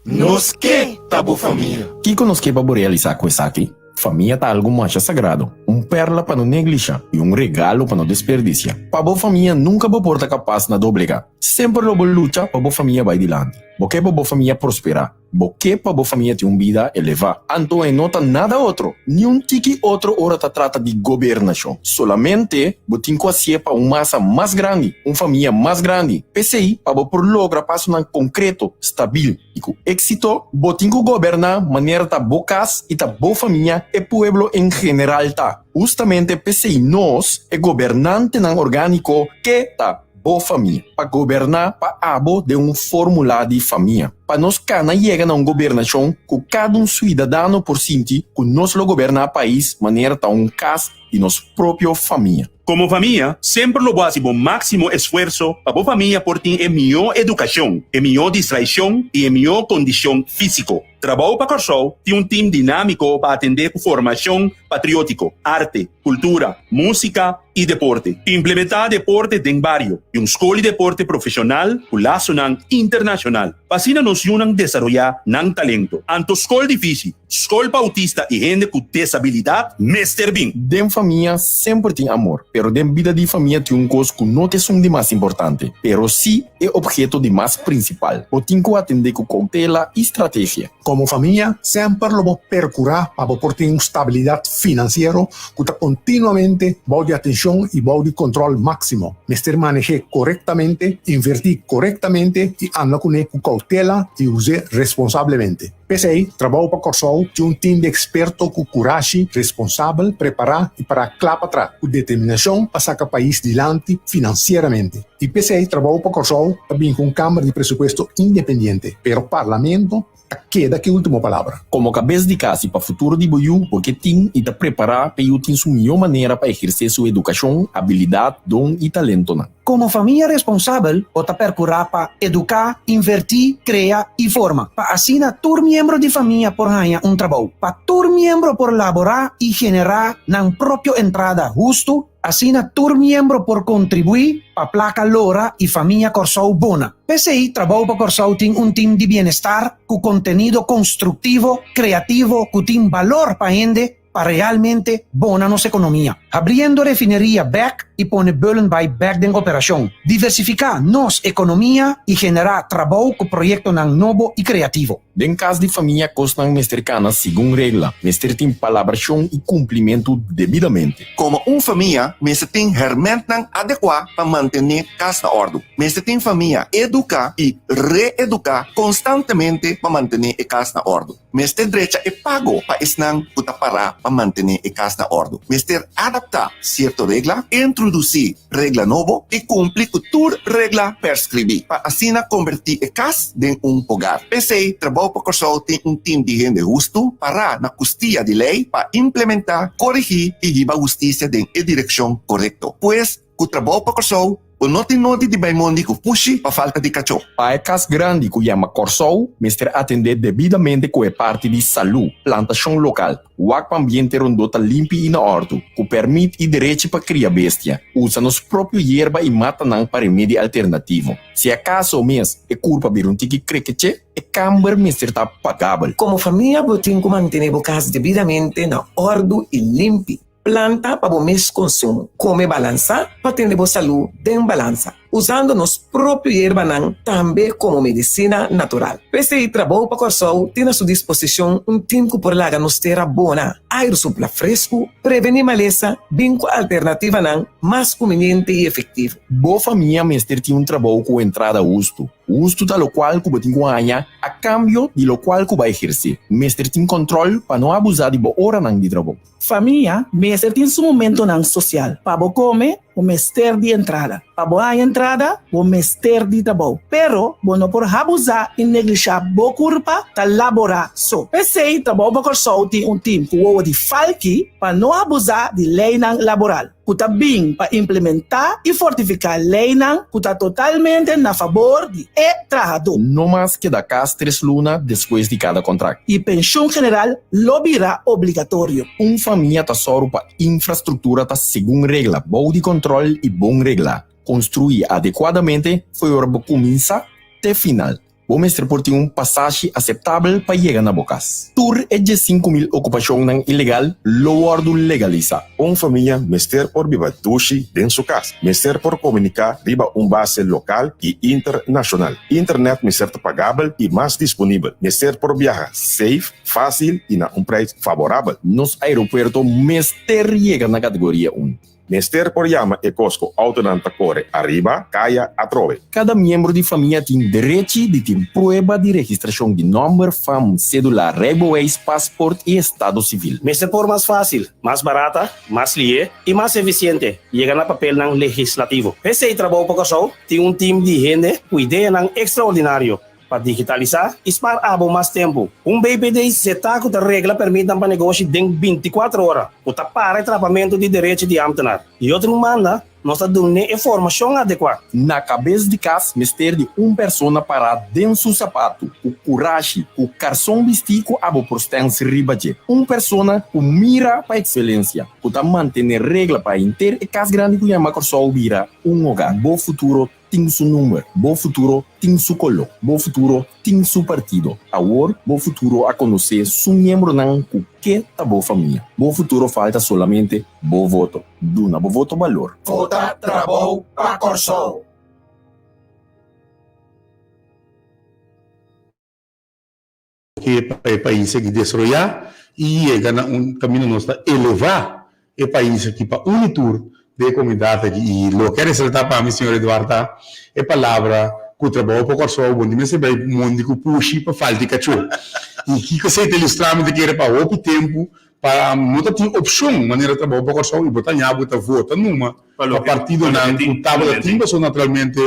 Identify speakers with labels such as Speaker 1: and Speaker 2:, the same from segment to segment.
Speaker 1: Nos ke ta bo famia.
Speaker 2: Kiko nos ke pa bo realisá ku esaki? Famia ta algu masha sagrado, un pèrla pa no neglishá i un regalo pa no desperdisiá. Pa bo famia nunka bo por ta kapas na doblegá. Semper lo bo lucha pa bo famia bai dilanti. Bo ke pa bo famia prosperá. Bo ke pa bo famia tin un bida elevá. Anto e no ta nada otro, ni un tiki otro ora ta trata di gobernashon. Solamente bo tin ku hasié pa un masa mas grandi, un famia mas grandi. P'esei, pa bo por logra pasonan konkreto, stabil i ku éksito, bo tin ku goberná manera ta bo kas i ta bo famia, e pueblo en general ta. Hustamente p'esei nos, e gobernantenan orgániko, ke ta bo famia, pa goberná pa abo den un fórmula di famia, pa nos kana yega na un gobernashon ku kada un suidadano por sinti ku nos lo goberná pais manera ta un kas di nos propio famia.
Speaker 3: Komo famia, semper lo bo hasi bo máksimo esfuerso pa bo famia por tin e mihó edukashon, e mihó distraishon i e mihó kondishon físiko. Trabou pa Kòrsou tin un tim dinámiko pa atendé ku formashon patriótiko, arte, kultura, músika i deporte. Implementá deporte den bario i un skol di deporte profeshonal ku lasonan internashonal pa asina nos yunan desaroyá nan talento. Anto skol difísil, skol pa outista i hende ku desabilidat mester bin.
Speaker 2: Den famia semper tin amor, pero den bida di famia tin un kos ku no ta esun di mas importante, pero sí e obheto di mas prinsipal. Bo tin ku atendé ku koutela i strategia.
Speaker 4: Komo famia, semper lo bo perkurá pa bo por tin un stabilidat finansiero ku ta kontinuamente bou di atenshon i bou di kontròl máksimo. Mester maneh'é korektamente, invertí korektamente i anda kuné ku koutela i us'é responsablemente. P'esei, Trabou pa Kòrsou tin un tim di eksperto ku kurashi, responsabel, prepará i pará kla pa tra, ku determinashon pa saka pais dilanti finansieramente. I p'esei Trabou pa Kòrsou ta bin ku un Kamber di Presupuesto independiente, pero Parlamento ta keda ku e último palabra.
Speaker 2: Komo kabes di kas i pa futuro di bo yu, bo ke tin i ta prepará pa e yu tin su mihó manera pa ehersé su edukashon, abilidat, don i talentonan.
Speaker 5: Komo famia responsabel, bo ta perkurá pa eduká, invertí, krea i forma, pa asina tur miembro di famia por haña un trabou, pa tur miembro por laborá i generá nan propio entrada hustu, asina tur miembro por kontribuí pa plaka lora i famia Kòrsou bona. P'esei Trabou pa Kòrsou tin un tim di bienestar ku kontenido konstruktivo, kreativo ku tin balor pa hende pa realmente bona nos ekonomia. Habriendo refineria bèk i pone Bullenbaai bèk den operashon. Diversifiká nos ekonomia i generá trabou ku proyektonan nobo i kreativo.
Speaker 2: Den kas di famia kosnan mester kana segun regla, mester tin palabrashon i kumplimentu debidamente.
Speaker 1: Komo un famia mester tin hèrmèntnan adekuá pa mantené kas na òrdu. Mester tin famia eduká i reeduká konstantemente pa mantené e kas na òrdu. Mester drecha e pago pa esnan ku ta pará pa mantené e kas na òrdu. Mester adaptá sierto regla, introdusí regla nobo i kumpli ku tur regla perskribí pa asina kombertí e kas den un hogar. P'esei, Trabou pa Kòrsou tin un tim di hende hustu pará na kustia di lei pa implementá, korigí i hiba hustisia den e direkshon korekto. Pues, ku Trabou pa Kòrsou, Bo no tin nodi di bai mondi ku pushi pa falta di kachó.
Speaker 2: Pa e kas grandi ku yama Kòrsou mester atendé debidamente ku e parti di salú, plantashon lokal, wak pa ambiente rondó ta limpi i na òrdu, ku pèrmit i derechi pa kria bestia, usa nos propio yerba i matanan pa remedi alternativo. Si akaso mes e kurpa bira un tiki krekeche, e kamber mester ta pagabel.
Speaker 6: Komo famia bo tin ku mantené bo kas debidamente na òrdu i limpi. Planta pa bo mes konsumo. Kome balansá pa tene bo salú den balansa, usando nos propio yerbanan tambe komo medisina natural. P'esei Trabou pa Kòrsou tin na su disposishon un tim ku por laga nos tera bona, airu supla fresku, prevení malesa, bin ku alternativanan mas kuminiente i efektivo.
Speaker 2: Bo famia mester tin un trabou ku entrada hustu. Hustu ta lokual ku bo tin ku haña a kambio di lokual ku bo a ehersé. Mester tin kòntròl pa no abusá di bo oranan di trabou.
Speaker 7: Famia mester tin su momentonan sosial. Pa bo kome, bo mester di entrada. Pa bo haña entrada, bo mester di trabou. Pero bo no por habuzá i neglishá bo kurpa ta laborá so. P'esei Trabou pa Kòrsou tin un tim ku wowo di falki pa no habuzá di leinan laboral. ku ta bin pa implementá i fortifiká leinan ku ta totalmente na fabor di e trahadó.
Speaker 2: No mas keda kas tres luna despues di kada kontrakt.
Speaker 7: I penshun general lo bira obligatorio.
Speaker 2: Un famia ta sòru pa infrastruktura ta segun regla, bou di kòntròl i bon reglá, konstruí adekuadamente fo'i ora bo kuminsá te final. Bo mester por tin un pasashi aseptabel pa yega na bo kas. Tur e 15.000 okupashonnan ilegal lo wòrdu legalisá.
Speaker 1: Un famia mester por biba dushi den su kas. Mester por komuniká riba un base lokal i internashonal. Internet mester ta pagabel i mas disponibel. Mester por biaha safe, fásil i na un preis faborabel.
Speaker 2: Nos aeropuerto mester yega na kategoria un.
Speaker 1: Mester por yama e kos ku outonan ta kore ariba, kaya atrobe.
Speaker 2: Kada miembro di famia tin derechi di tin prueba di registrashon di nòmber, fam, sédula, rijbewijs, pasport i estado sivil.
Speaker 8: Mester por mas fásil, mas barata, mas lihé i mas efisiente yega na papelnan legislativo. P'esei Trabou pa Kòrsou tin un tim di hende ku ideanan ekstraordinario Pa digitalisá i spar abo mas tempu, un BPD setá ku ta regla permitnan pa negoshi den 24 ora, ku ta para e trapamentu di derechi di ámtenar. Di otro un banda, nos ta dun'é e formashon adekuá.
Speaker 2: Na kabes di kas mester di un persona pará den su sapatu, ku kurashi, ku karson bistí ku abo por stèns riba dje. Un persona ku mira pa ekselensia, ku ta mantené regla pa henter e kas grandi ku yama Kòrsou bira un hogar. Bo futuro tin su number, bo futuro tin su koló, bo futuro tin su partido. Awor bo futuro a konosé su miembronan ku ke ta bo famia. Bo futuro falta solamente bo voto. Duna bo voto balor.
Speaker 5: Vota Trabou pa Kòrsou!
Speaker 9: Ke pa e pais aki desaroyá i yega na un kaminda nos ta elevá e pais aki pa un i tur den e komunidat aki. I loke a resaltá pa mi, señor Eduard, ta e palabra ku trabou pa Kòrsou bo no mester bai mondi ku pushi pa falta e kachó. I kiko esei ta ilustrá? Mi ta kere pa hopi tempu Pa no ta tin opshon manera trabou pa Kòrsou i bo ta ña bo ta vota numa pa partidonan ku tabata tin pasobra naturalmente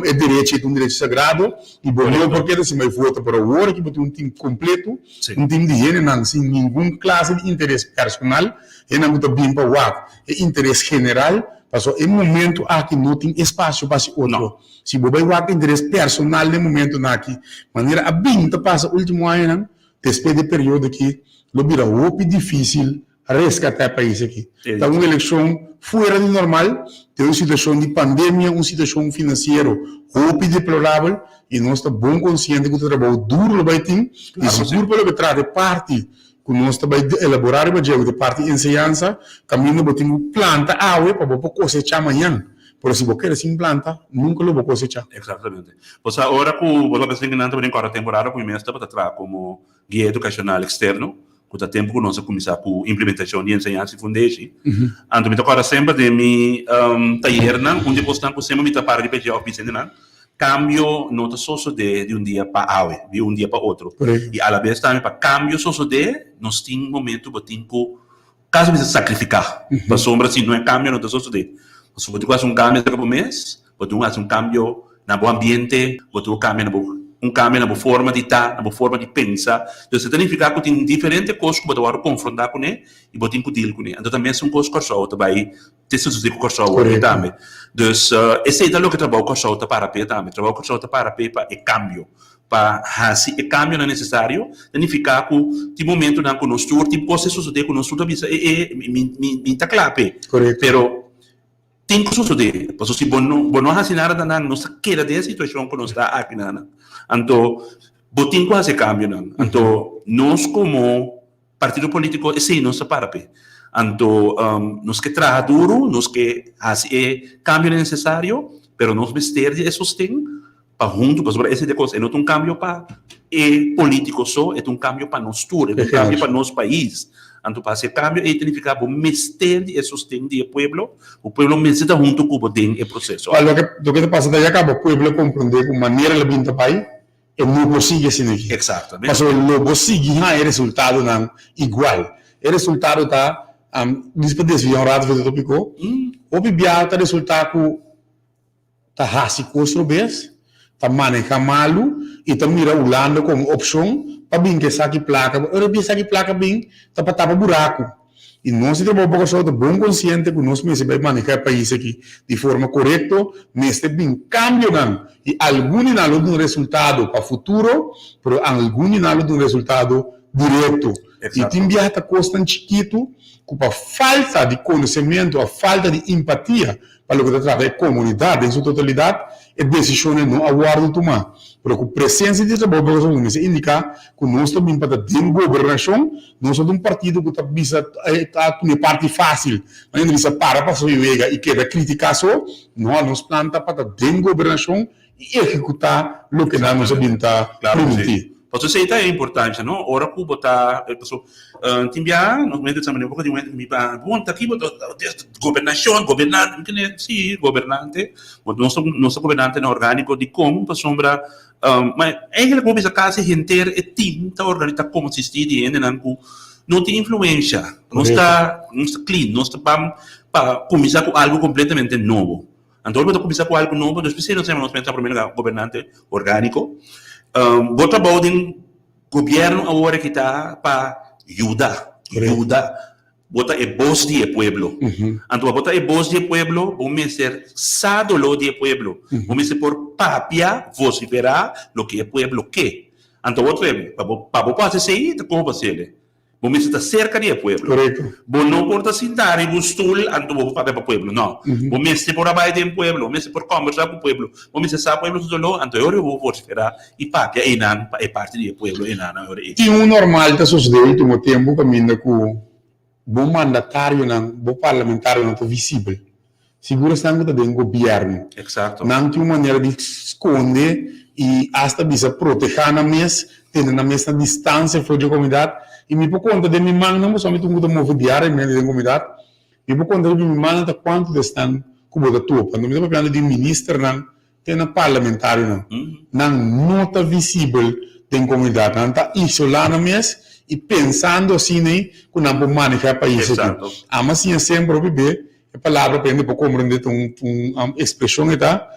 Speaker 9: e derechi ta un derechi sagrado i bo no por keda sin bai vota pero awor aki bo tin un tim kompleto un tim di hendenan sin ningun klase di interes personal hendenan ku ta bin pa wak e interes general pasobra e momento aki no tin espasio pa hasi otro si bo bai wak interes personal den momentonan aki manera a bin ta pasa ultimo añanan Despues di e periodo aki lo bira hopi dificil rescata e pais aki. Ta un eleccion fuera di normal, den un situacion di pandemia, un situacion financiero hopi deplorabel y nos ta bon consciente cu ta trabou duro lo bay tin y sigur pa loke trata e parti cu nos ta bay elabora riba dje, cu ta e parti enseñansa, caminda bo tin cu planta awe pa bo por cosecha mañan. Pero si bo keda sin planta, nunca lo bo cosecha.
Speaker 3: Exactamente. Bo sa ora ku bo ta pensa nan tabatin kòrda temporada ku mi mes tabata traha komo guia edukashonal eksterno, ku ta tempu ku nos a kuminsá ku implementashon di enseñansa i fundeshi. Anto mi ta kòrda semper den mi tayernan, un di e kosnan ku semper mi ta para riba dje òf bisa hendenan, kambio no ta sosodé di un dia pa awe, di un dia pa otro. I alabes tambe pa kambio sosodé nos tin momentu bo tin ku Casi mester sacrifica, pasobra si no e cambio no ta sosode. Pasobra bo tin cu haci un cambio acerca bo mes, bo tin cu haci un cambio na bo ambiente, bo tin cu cambia na bo un cambio na bo forma di ta, na bo forma di pensa. Entonces e ta nifica cu tin diferente cos cu bo ta worde confronta cune y bo tin cu deal cune. Anto ta mesun cos Corsou ta bay te sosode cu Corsou awor aki tambe. Dus esey ta loke Trabou Corsou ta para p'e tambe. Trabou Corsou ta para p'e pa e cambio. Pa hasi e kambionan nesesario ta nifiká ku tin momentunan ku nos tur tin kos ta sosodé ku nos tur ta bisa e e mi mi mi ta kla p'e. Pero tin ku sosodé pasobra si bo no bo no hasi nada ta nan nos ta keda den e situashon ku nos ta aki nan. Anto bo tin ku hasi e kambionan. Anto nos komo Partido politico esey nos ta para p'e. Anto nos ke traha duro, nos ke haci e cambionan necesario, pero nos mester di e sosten pa hunto, pasobra esey ta e cos, e no ta un cambio pa e politico so, e ta un cambio pa nos tur, e ta un cambio pa nos pais. Anto pa haci e cambio ey ta nifica bo mester di e sosten di e pueblo, bo pueblo mester ta hunto cu bo den e proceso.
Speaker 9: Loke ta pasa ta ya caba pueblo a comprende cu manera lo bin ta bay, E no por sigui asina aki.
Speaker 3: Exactamente.
Speaker 9: Pasobra lo bo sigui haña e resultadonan igual. E resultado ta, dis pa desvia un rato for di e topico, hopi biaha ta resulta cu ta haci cos robes, ta maneha malu y ta mira Hulanda como opcion pa bin cu esaki placa. Ora e esaki placa bin ta pa tapa buraco. I nos di Trabou pa Kòrsou ta bon konsiente ku nos mester bai manehá e pais aki di forma korekto, mester bin kambionan i algun di nan lo duna resultado pa futuro, pero algun di nan lo duna resultado direkto. I tin biaha ta kosnan chikitu ku pa falta di konosementu òf falta di empatia pa loke ta trata e komunidat den su totalidat. E desishonnan no a wòrdu tumá, pero ku presensia di Trabou pa Kòrsou mester indiká ku nos ta bin pa ta den gobernashon, nos no ta un partido ku ta bisa ta tuma e parti fásil, manera bisa para pa su wega i keda kritiká so, no, nos plan ta pa ta den gobernashon i ehekutá loke nan nos a bin ta primintí.
Speaker 3: Pasobra esei ta e importancia, no? Ora ku bo ta, pasobra tin biaha nos mester sa manera poko tin mi pa bon ta ki bo ta gobernashon, gobernante, mi kende si gobernante, nos ta nos ta gobernantenan orgániko dikon? Pasobra ma eigenlijk bo bisa kasi henter e team ta organi ta konsistí di hendenan ku no tin influensha, nos ta nos ta clean, nos ta ban pa kuminsá ku algu kompletamente nobo. Anto ora bo ta kuminsá ku algu nobo, nos mester nos yama nos mester promé lugar gobernante orgániko. Bo trabou den gobièrnu awor aki ta pa yuda, yuda. Bo ta e bos di e pueblo. Anto pa bo ta e bos di e pueblo, bo mester sa doló di e pueblo. Bo mester por papia, vosiferá loke e pueblo ke. Anto awor treme, pa bo pa bo por hasi esei, ta komo pa hasiel. Bo mester ta serka di e pueblo.
Speaker 9: Korekto.
Speaker 3: Bo no por ta sinta riba un stul anto bo por papia pa pueblo. No. Bo mester por a bai den pueblo, bo mester por kombersá ku pueblo, bo mester sa pueblo su doló, anto e ora bo por vosiferá i papia einan pa e parti di e pueblo einan e ora ei.
Speaker 9: Tin un normal ta sosodé ultimo tempu kaminda ku bo mandatarionan, bo parlamentarionan ta visibel. Sigur esnan ku ta den gobièrnu.
Speaker 3: Exacto.
Speaker 9: Nan tin un manera di skonde i asta bisa protehá nan mes, tene nan mes na distansia for dje komunidat. I mi por konta den mi mannan, pasobra mi ta un ku ta move diariamente den komunidat, mi por konta riba mi mannan ta kuantu di esnan ku bo ta topa. Anto mi ta papiando di ministernan te na parlamentarionan. Nan no ta visibel den komunidat. Nan ta isolá nan mes i pensando asina ei ku nan por manehá e pais aki. Ama siña semper hopi be e palabra pa hende por komprendé ta un un ekspreshon e ta,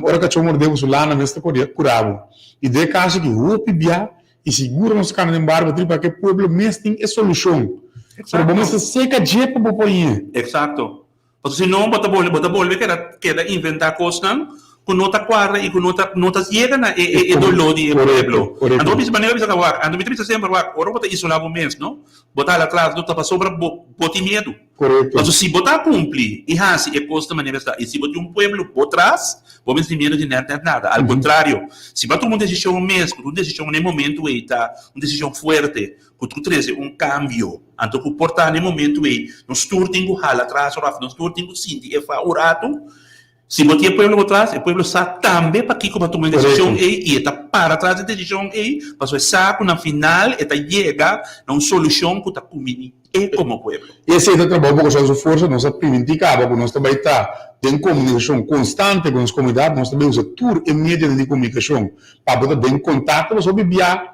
Speaker 9: ora kachó mordé bo su lana mes ta kura bo. I den e kaso aki hopi bia i sigur nos kana den barba tri pa ke pueblo mes tin e solushon. Pero bo mester seka dje pa bo por hañ'é.
Speaker 3: Eksakto. Pasobra si no bo ta bolbe bo ta bolbe keda keda inventá kosnan ku no ta kuadra i ku no ta no ta yega na e e e doló di e pueblo. Anto bo bisa manera bo bisa ta wak, anto mi ta bisa semper wak, ora bo ta isolá bo mes no, bo ta hala atras no ta pasobra bo bo tin miedu. Pasobra si bo ta kumpli i hasi e kos na manera esta i si bo tin un pueblo bo tras, bo mes tin miedu di nèt nèt nada. Al kontrario, si bo a tuma un desishon mes, ku ta un desishon na e momentu ei ta un desishon fuerte, ku ku trese un kambio, anto ku por ta na e momentu ei nos tur tin ku hala atras òf nos tur tin ku sinti e fa un ratu. Si bo tin e pueblo bo tras, e pueblo sa tambe pakiko bo a tuma e desishon ei i e ta para tras di e desishon ei pasobra e sa ku na final e ta yega na un solushon ku ta kumini e komo pueblo.
Speaker 9: Esei ta trabou pa Kòrsou su forsa. Nos a primintí kaba ku nos ta bai ta den komunikashon konstante ku nos komunidat. Nos ta bai usa tur e medionan di komunikashon pa bo ta den kontakto pasobra hopi bia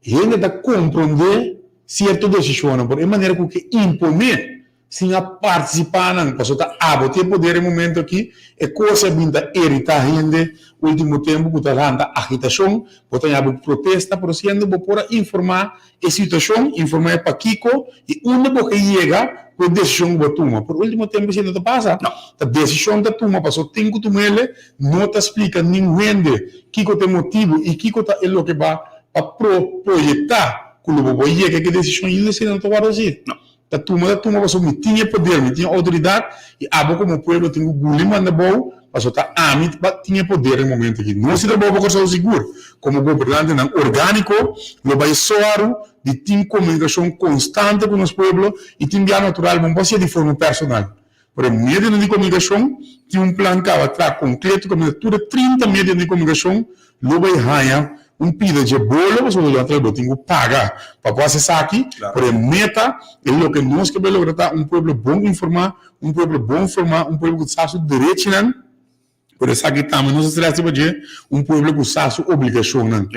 Speaker 9: Hende ta komprondé sierto desishonnan por e manera ku ke imponé sin a partisipá nan, pasobra ta abo tin e poder e momento aki. E kos a bin ta iritá hende último tempu ku ta lanta agitashon, bo ta haña bo protesta, pero siendo bo por a informá e situashon, informá e pakiko i unda bo ke yega ku e desishon ku bo a tuma. Por último tempu esei no ta pasa, ta desishon ta tuma pasobra tin ku tum'el, no ta splika ningun hende kiko ta e motibu i kiko ta e loke ba Pa pro proyecta cu lo bo por yega ki decision ainda si no ta worde haci. Ta tuma ta tuma pasobra mi tin e poder, mi tin e autoridad y abo como pueblo tin cu guli manda bou pasobra ta ami tin e poder e momento aki. Nos di Trabou pa Corsou sigur como gobernantenan organico lo bay soaru di tin comunicacion constante cu nos pueblo y tin bia natural bo no por haci'e di forma personal. Pero e medionan di komunikashon tin un plan kaba tra konkreto kaminda tur e 30 medionan di komunikashon lo bai haña un pida dje bolo pasobra lo natural bo tin ku paga pa por hasi esaki. Pero e meta e loke nos ke bai logra ta un pueblo bon informá, un pueblo bon formá, un pueblo ku sa su derechinan. Por esaki tambe nos a stress riba dje, un pueblo ku sa su obligashonnan.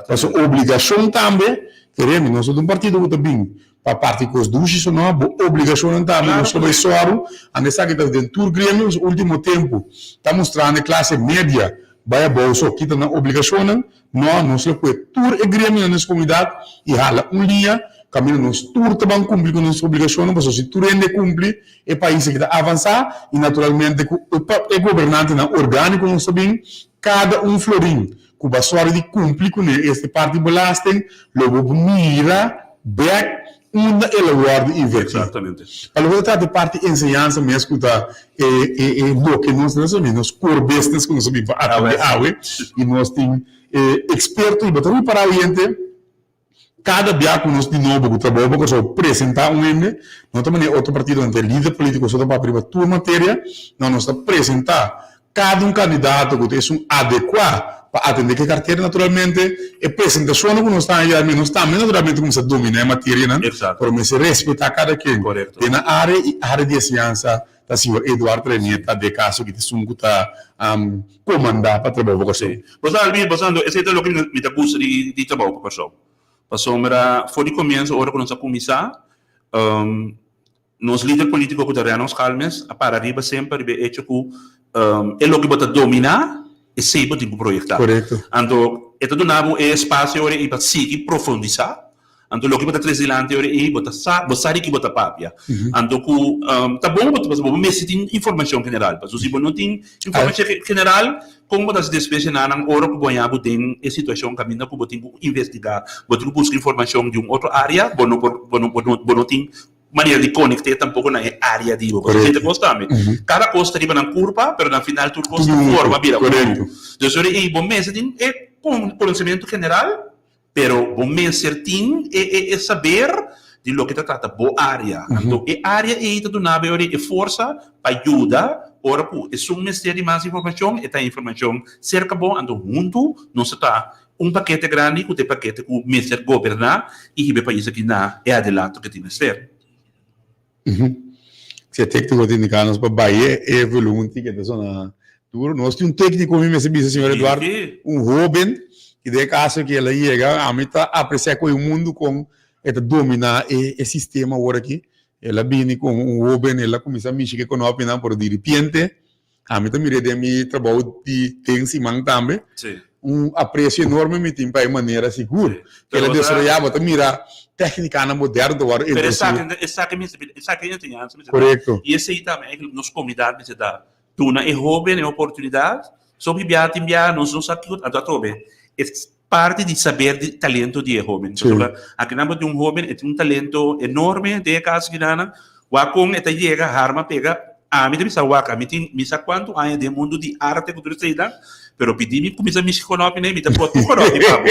Speaker 9: Pasobra obligashon tambe, keremi, nos no ta un partido ku ta bin pa parti kos dushi so no, bo obligashonnan tambe nos lo bai sòru, anda esaki ta den tur gremio, pasobra ultimo tempu ta mustrando e klase media bai abou so kita nan obligashonnan, no, nos lo kue tur e gremionan den nos komunidat i hala un liña kaminda nos tur ta ban kumpli ku nos obligashonnan, pasobra si tur hende kumpli E pais aki ta avansá i naturalmente ku e gobernantenan orgániko nos ta bin, kada un florin ku bo a sòru di kumpli kuné este parti belasting lo bo mira bèk. unda el a wòrdu invertí.
Speaker 3: Exactamente.
Speaker 9: Pa loke ta trata e parti enseñansa mes ku ta e e e loke nos ta hasi, nos core business ku nos a bin pa atendé awe i nos tin e eksperto i bo ta ripará oyente kada bia ku nos di nobo ku Trabou pa Kòrsou presentá un hende no ta manera otro partidonan ta e lider polítiko so ta papia riba tur materia, no nos ta presentá Kada un kandidato ku ta esun adekuá pa atendé ku e kartera naturalmente e presentashonnan ku nos ta haña mi nos tambe naturalmente kuminsá dominá e materianan pero mester respetá kada ken den nan área i área di enseñansa ta señor Eduard Renier ta den e kaso aki ta esun ku ta komandá pa Trabou pa Kòrsou.
Speaker 3: Bo sa Alvin, bo sa anto esei ta loke mi ta gusta di Trabou pa Kòrsou pasobra for di komienso ora ku nos a kuminsá Nos lider politico cu ta Reynolds Calmes a para riba semper riba e hecho cu e loke bo ta domina, esey bo tin cu proyecta.
Speaker 9: Correcto.
Speaker 3: Anto e ta duna bo e espacio ora ey pa sigui profundisa. Anto loke bo ta trece dilanti ora ey bo ta sa, bo sa di ki bo ta papia. Anto cu ta bon bo pasobra bo mester tin informacion general. Pasobra si bo no tin informacion general, con bo ta haci despues e nanan ora cu bo haña bo den e situacion caminda cu bo tin cu investiga, bo tin cu busca informacion di un otro area, bo no por, bo no, bo no tin manera di konekt'é tampoko na e área di bo. Pasobra esei ta kos tambe. Kada kos ta riba nan kurpa, pero na final tur kos ta forma bira unu. Dus ora ei bo mester tin e konosementu general, pero bo mester tin e e saber di loke ta trata bo área. Anto e área ei ta duna bo e ora ei e forsa pa yuda ora ku esun mester di mas informashon, e ta informashon serka bo, anto huntu nos ta ta Un pakete grandi ku ta e pakete ku mester goberná i hiba e pais aki na e adelanto ku e tin mester.
Speaker 9: Si e tékniko ta indiká nos pa bai e volumen tin ke ta sona duro. Nos tin un tékniko, mi mester bisa señor Eduardo, un hóben i den e kaso ku el a yega ami ta apresiá ku e mundu kon e ta dominá e sistema awor aki. El a bini ku un hóben, el a kuminsá mishi ku e konopinan pero diripiente Ami ta mir'é den mi trabou di den siman tambe. Un apresio enorme mi tin pa e manera sigur ku el a desaroyá. Bo ta mira téknikanan moderno ta wòrdu
Speaker 3: introdusí. Pero esaki mester bira, esaki e enseñansa mester
Speaker 9: da. Korekto.
Speaker 3: I esei tambe eigenlijk nos komunidat mester da. Duna e hóben e oportunidat. Sopi bia tin bia nos no sa kiko anto atrobe e parti di saber di talento di e hóben. Pasobra akinan bo tin un hóben e tin un talento enorme den e kas kinanan. Wak kon e ta yega harma pega, ami ta bisa wak, ami tin mi sa kuantu aña den mundu di arte ku tur eseinan, pero pidi mi kuminsa mishi konopi nei, mi ta por tur konopi pa bo.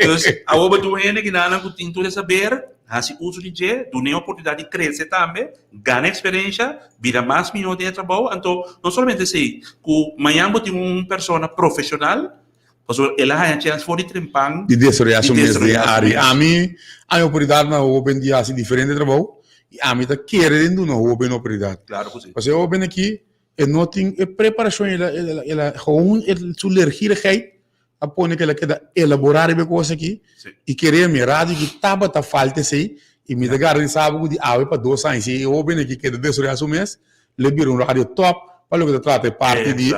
Speaker 3: Dus awor bo tin un hende kinanan ku tin tur e saber, hasi uso di dje, dun'e oportunidat di krese tambe, gana eksperensha, bira mas mihó den e trabou, anto no solamente esei, ku mañan bo tin un persona profeshonal, Pasobra el a haña chèns for di trempan
Speaker 9: Di desaroyá su mes den área. Ami a haña oportunidat na hóben di hasi diferente trabou i ami ta kere den duna hóben oportunidat.
Speaker 3: Klaro ku si.
Speaker 9: Pasobra e hóben aki e no tin e preparashon, el a el a gewoon su leergierigheid a pone ku el a keda elaborá riba e kos aki i kere mi radio aki tabata falta esei i mi ta garantisa bo ku di awe pa dos aña si e hóben aki keda desaroyá su mes lo bira un radio top pa loke ta trata e parti di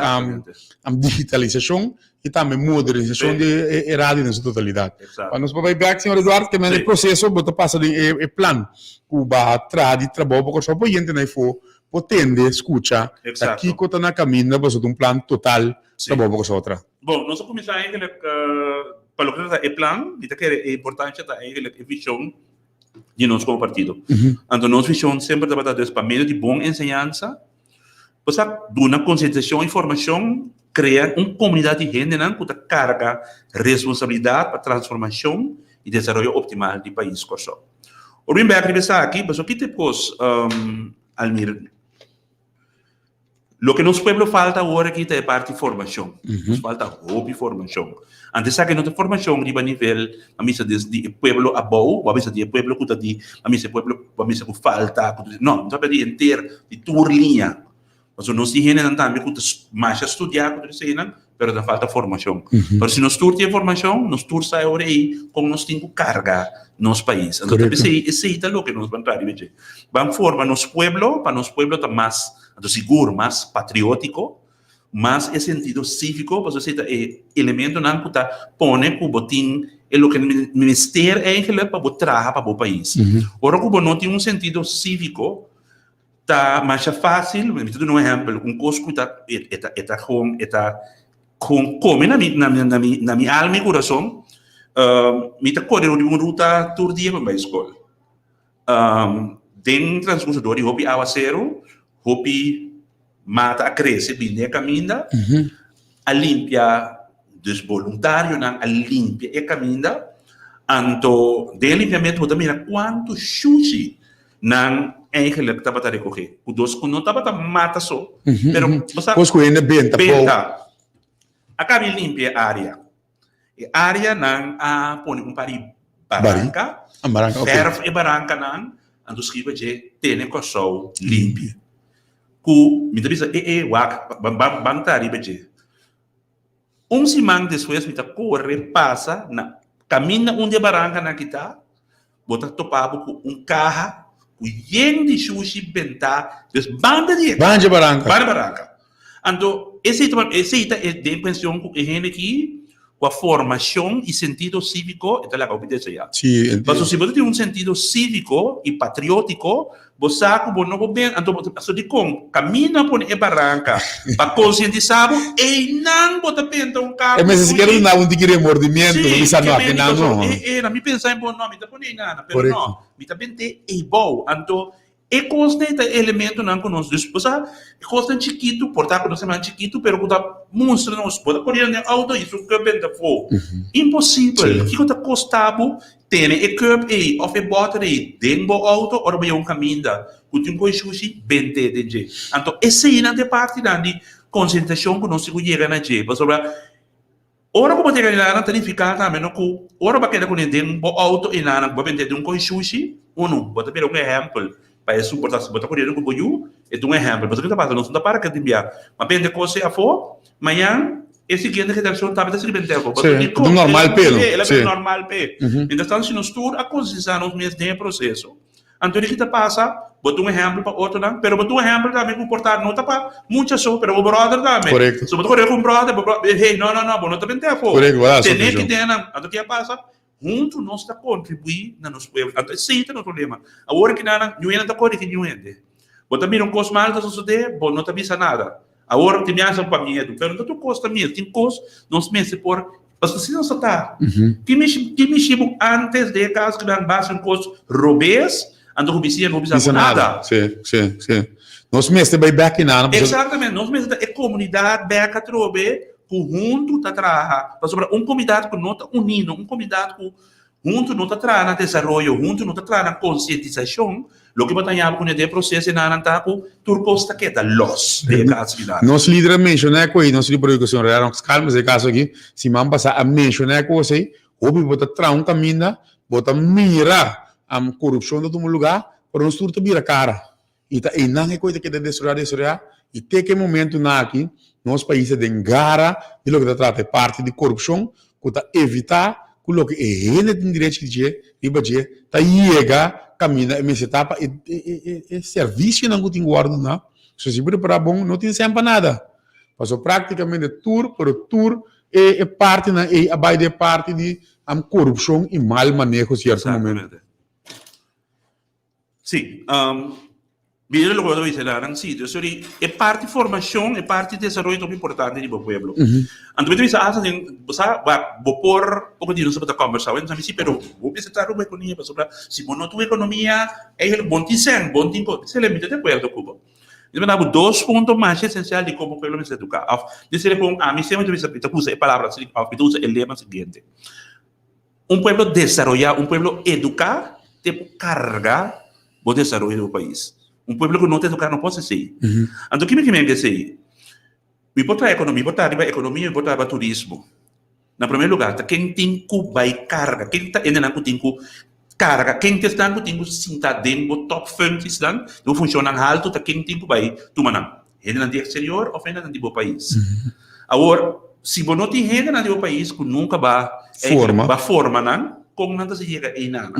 Speaker 9: digitalisashon i tambe modernisashon di e radio den su totalidat. Pa nos por bai bek, señor Eduard, ke men e proseso bo ta pasa den e plan ku ba traha di trabou pa Kòrsou por yente na efo por tende, skucha ta kiko ta na kaminda pasobra ta un plan total trabou pa Kòrsou a traha.
Speaker 3: Bon, nos a kuminsá eigenlik pa loke ta trata e plan, mi ta kere e importansha ta eigenlik e vishon di nos komo partido. Anto nos vishon semper tabata dus pa medio di bon enseñansa, bo sa duna konsientisashon i formashon, krea un komunidat di hendenan ku ta karga responsabilidat pa transformashon i desaroyo optimal di pais Kòrsou. Ora mi bek riba esaki, pasobra ki ta e kos, Almir? Loke nos pueblo falta awor aki ta e parti formacion. Nos falta hopi formacion. Antes esaki no ta formacion riba nivel, a misa des di e pueblo abou, o a misa di e pueblo cu ta di, a misa e pueblo, a misa cu falta, cu no, nos ta papia di henter, di tur liña. Pasobra nos tin hendenan tambe cu ta masha studia cu tur eseinan, pero ta falta formacion. Pero si nos tur tin e formacion, nos tur sa e ora ei con nos tin cu carga nos pais. Anto ta pesey, esey ta loke nos ban traha riba dje. Ban forma nos pueblo pa nos pueblo ta mas, anto sigur, mas patriotico, mas e sentido civico, pasobra esey ta e elementonan cu ta pone cu bo tin e loke mester eigenlijk pa bo traha pa bo pais. Ora cu bo no tin un sentido civico, Ta masha fácil, mi ta duna un ehèmpel, un kos ku ta e ta e ta gewoon e ta gewoon kome na mi na mi na mi na mi alma i kurason, mi ta kore riba un ruta tur dia pa mi bai skol. Den transcurso door di hopi awaceru, hopi mata a crece bini e caminda, a limpia, dus boluntarionan a limpia e caminda, anto den e limpiamento bo ta mira cuanto shushi nan eigenlijk tabata recoge, cu dos cu no tabata mata so, pero bo sa.
Speaker 9: Cos cu hende benta bou.
Speaker 3: Benta. A caba di limpia e area. E area nan a pone un par di baranka, verf e barankanan, anto skiba dje tene Kòrsou limpi. Ku mi ta bisa e e wak ban ta riba dje. Un siman despues mi ta kore pasa na kaminda un di e barankanan aki ta, bo ta topa bo ku un kaha ku yen di shushi bentá dus banda di e
Speaker 9: Banda di e baranka.
Speaker 3: Banda di baranka. Anto esei ta esei ta e den pension ku e hende aki ku a formashon i sentido síviko e ta laga hopi deseá.
Speaker 9: Sí, entiendo.
Speaker 3: Pasobra si bo ta tin un sentido síviko i patriótiko bo sa ku bo no por ben anto bo ta pasobra dikon kaminda a pone e baranka pa konsientisá bo einan bo ta benta un kaha
Speaker 9: E
Speaker 3: ku
Speaker 9: mester sikiera
Speaker 3: shushi.
Speaker 9: duna un tiki remordimiento, bo
Speaker 3: Sí,
Speaker 9: bisa
Speaker 3: ke
Speaker 9: no, aki
Speaker 3: men
Speaker 9: nan
Speaker 3: pasobra
Speaker 9: no.
Speaker 3: e e na mi pensa en bo no mi ta pone einana pero
Speaker 9: Korekto.
Speaker 3: no mi ta bent'é eibou anto E kosnan ta e elementonan ku nos, dus bo sa, e kosnan chikitu, por ta ku nos ta chikitu, pero ku ta mustra nos, bo ta koriendo den outo i su kùp benta afó. Imposibel. Kiko ta kosta bo tene e kùp ei òf e bòter ei den bo outo ora bo yega un kaminda ku tin kos shushi, bent'é den dje. Anto eseinan ta e partinan di konsentrashon ku nos tin ku yega na dje, pasobra Ora ku bo tene lana ta nifiká tambe no ku ora bo a keda kuné den bo outo i lana ku bo a bende den un koi shushi, unu, bo ta bira un ehèmpel pa esun por ta si bo ta koriendo ku bo yu, e ta un ehèmpel. Pasobra kiko ta pasa? Nos no ta para keda biaha. Ma bende kos ei afó, mañan e siguiente generashon tambe ta sigui bende afó.
Speaker 9: Sí,
Speaker 3: Pasobra
Speaker 9: e ta normal p'e, no?
Speaker 3: El a
Speaker 9: Sí.
Speaker 3: bira normal p'e. Mientras tanto si nos tur a konsientisá nos mes den e proseso, Anto di ki ta pasa? Bo ta un ehempel pa otronan, pero bo ta un ehempel tambe ku por ta no ta pa mucha so, pero bo brother tambe.
Speaker 9: Korekto.
Speaker 3: So bo ta kore ku un brother, bo brother, hey, no, no, no, bo no ta bente afó.
Speaker 9: Korekto, bo ta hasi
Speaker 3: Tene ki
Speaker 9: oposishon.
Speaker 3: den nan. Anto ki a pasa? Huntu nos ta kontribuí na nos pueblo. Anto esei ta nos problema. Awor ki nan, niun hende ta kore ki niun hende. Bo ta mira un kos mal ta sosodé, bo no ta bisa nada. Awor tin biaha pa miedu, pero no ta tur kos ta miedu, tin kos nos mester por, pasobra si nos ta ta, ki mishi ki mishi bo antes den e kaso ku nan basa un kos robes, anto ku bisiña no bisa bo
Speaker 9: Bisa
Speaker 3: nada.
Speaker 9: nada. Sí, sí, sí. Nos mester bai bek kinan, pasobra.
Speaker 3: Exactamente, nos mester ta e komunidat bek atrobe ku huntu ta traha, pasobra un komunidat ku no ta uní, no un komunidat ku Huntu no ta traha na desaroyo, huntu no ta traha na konsientisashon, loke bo ta haña bo kuné den e proseso e nan ta ku tur kos ta keda lòs den e kas final.
Speaker 9: Nos lider a menshoná ku ei, nos lider di edukashon Renan Kalma e kaso aki, siman pasá a menshoná ku esei, hopi bo ta traha un kaminda, bo ta mira korupshon ta tuma lugá, pero nos tur ta bira kara. I ta einan e koe ta keda desaroyá, desaroyá, i te ku e momentunan aki nos pais ta den gara di loke ta trata e parti di korupshon ku ta evitá ku loke e hende tin derecho di dje riba dje ta yega kaminda e mester ta pa e e servisionan ku tin ku wòrdu duna. So si bo repará bon no tin sèn pa nada pasobra praktikamente tur pero tur e e partinan ei a bai den e parti di korupshon i mal maneho sierto momento.
Speaker 3: Sí, mira loke bo ta bisa nan, sí, dus sorry, e parti formacion, e parti desaroyo ta hopi importante di bo pueblo. Anto mi ta bisa hasta den, bo sa, wak, bo por, poko di nos tabata conversa, bo ta bisa, sí, pero bo mester ta riba economia, pasobra si bo no tin economia, eigenlijk bo no tin sèn, bo no tin kos. Mi ta di akuerdo ku bo. Mi ta manda bo dos punto masha esencial di kon bo pueblo mester educa. Of, mi ta bisa, ami semper ta bisa, mi ta usa e palabra, of mi ta usa e lema siguiente. Un pueblo desaroyá, un pueblo eduká te por karga bo desaroyo di bo pais. Un pueblo ku no ta eduká no por hasi esei. Anto ki mi ke men ku esei? Mi por traha ekonomia, mi por traha riba ekonomia, mi por traha riba turismo. Na promé lugá ta ken tin ku bai karga, ken ta hendenan ku tin ku karga, ken ta esnan ku tin ku sinta den bo top functiesnan, den bo funshonnan haltu, ta ken tin ku bai tuma nan. Hendenan di exterior of hendenan di bo pais? Awor, si bo no tin hendenan di bo pais ku nunka ba
Speaker 9: Forma.
Speaker 3: ba forma nan, kon nan ta si yega einan?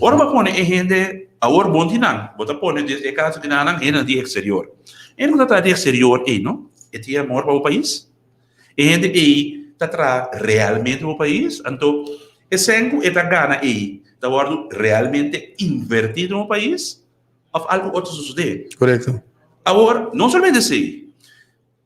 Speaker 3: Ora bo a pone e hende, awor bon tin nan, bo ta pone desde e kaso di nan hendenan di exterior. Hende ku ta traha di exterior ei no, e tin amor pa bo pais? E hende ei ta traha realmente pa bo pais? Anto e sèn ku e ta gana ei ta wòrdu realmente invertí den bo pais? Of algo otro sosodé.
Speaker 9: Korekto.
Speaker 3: Awor, no solamente esei,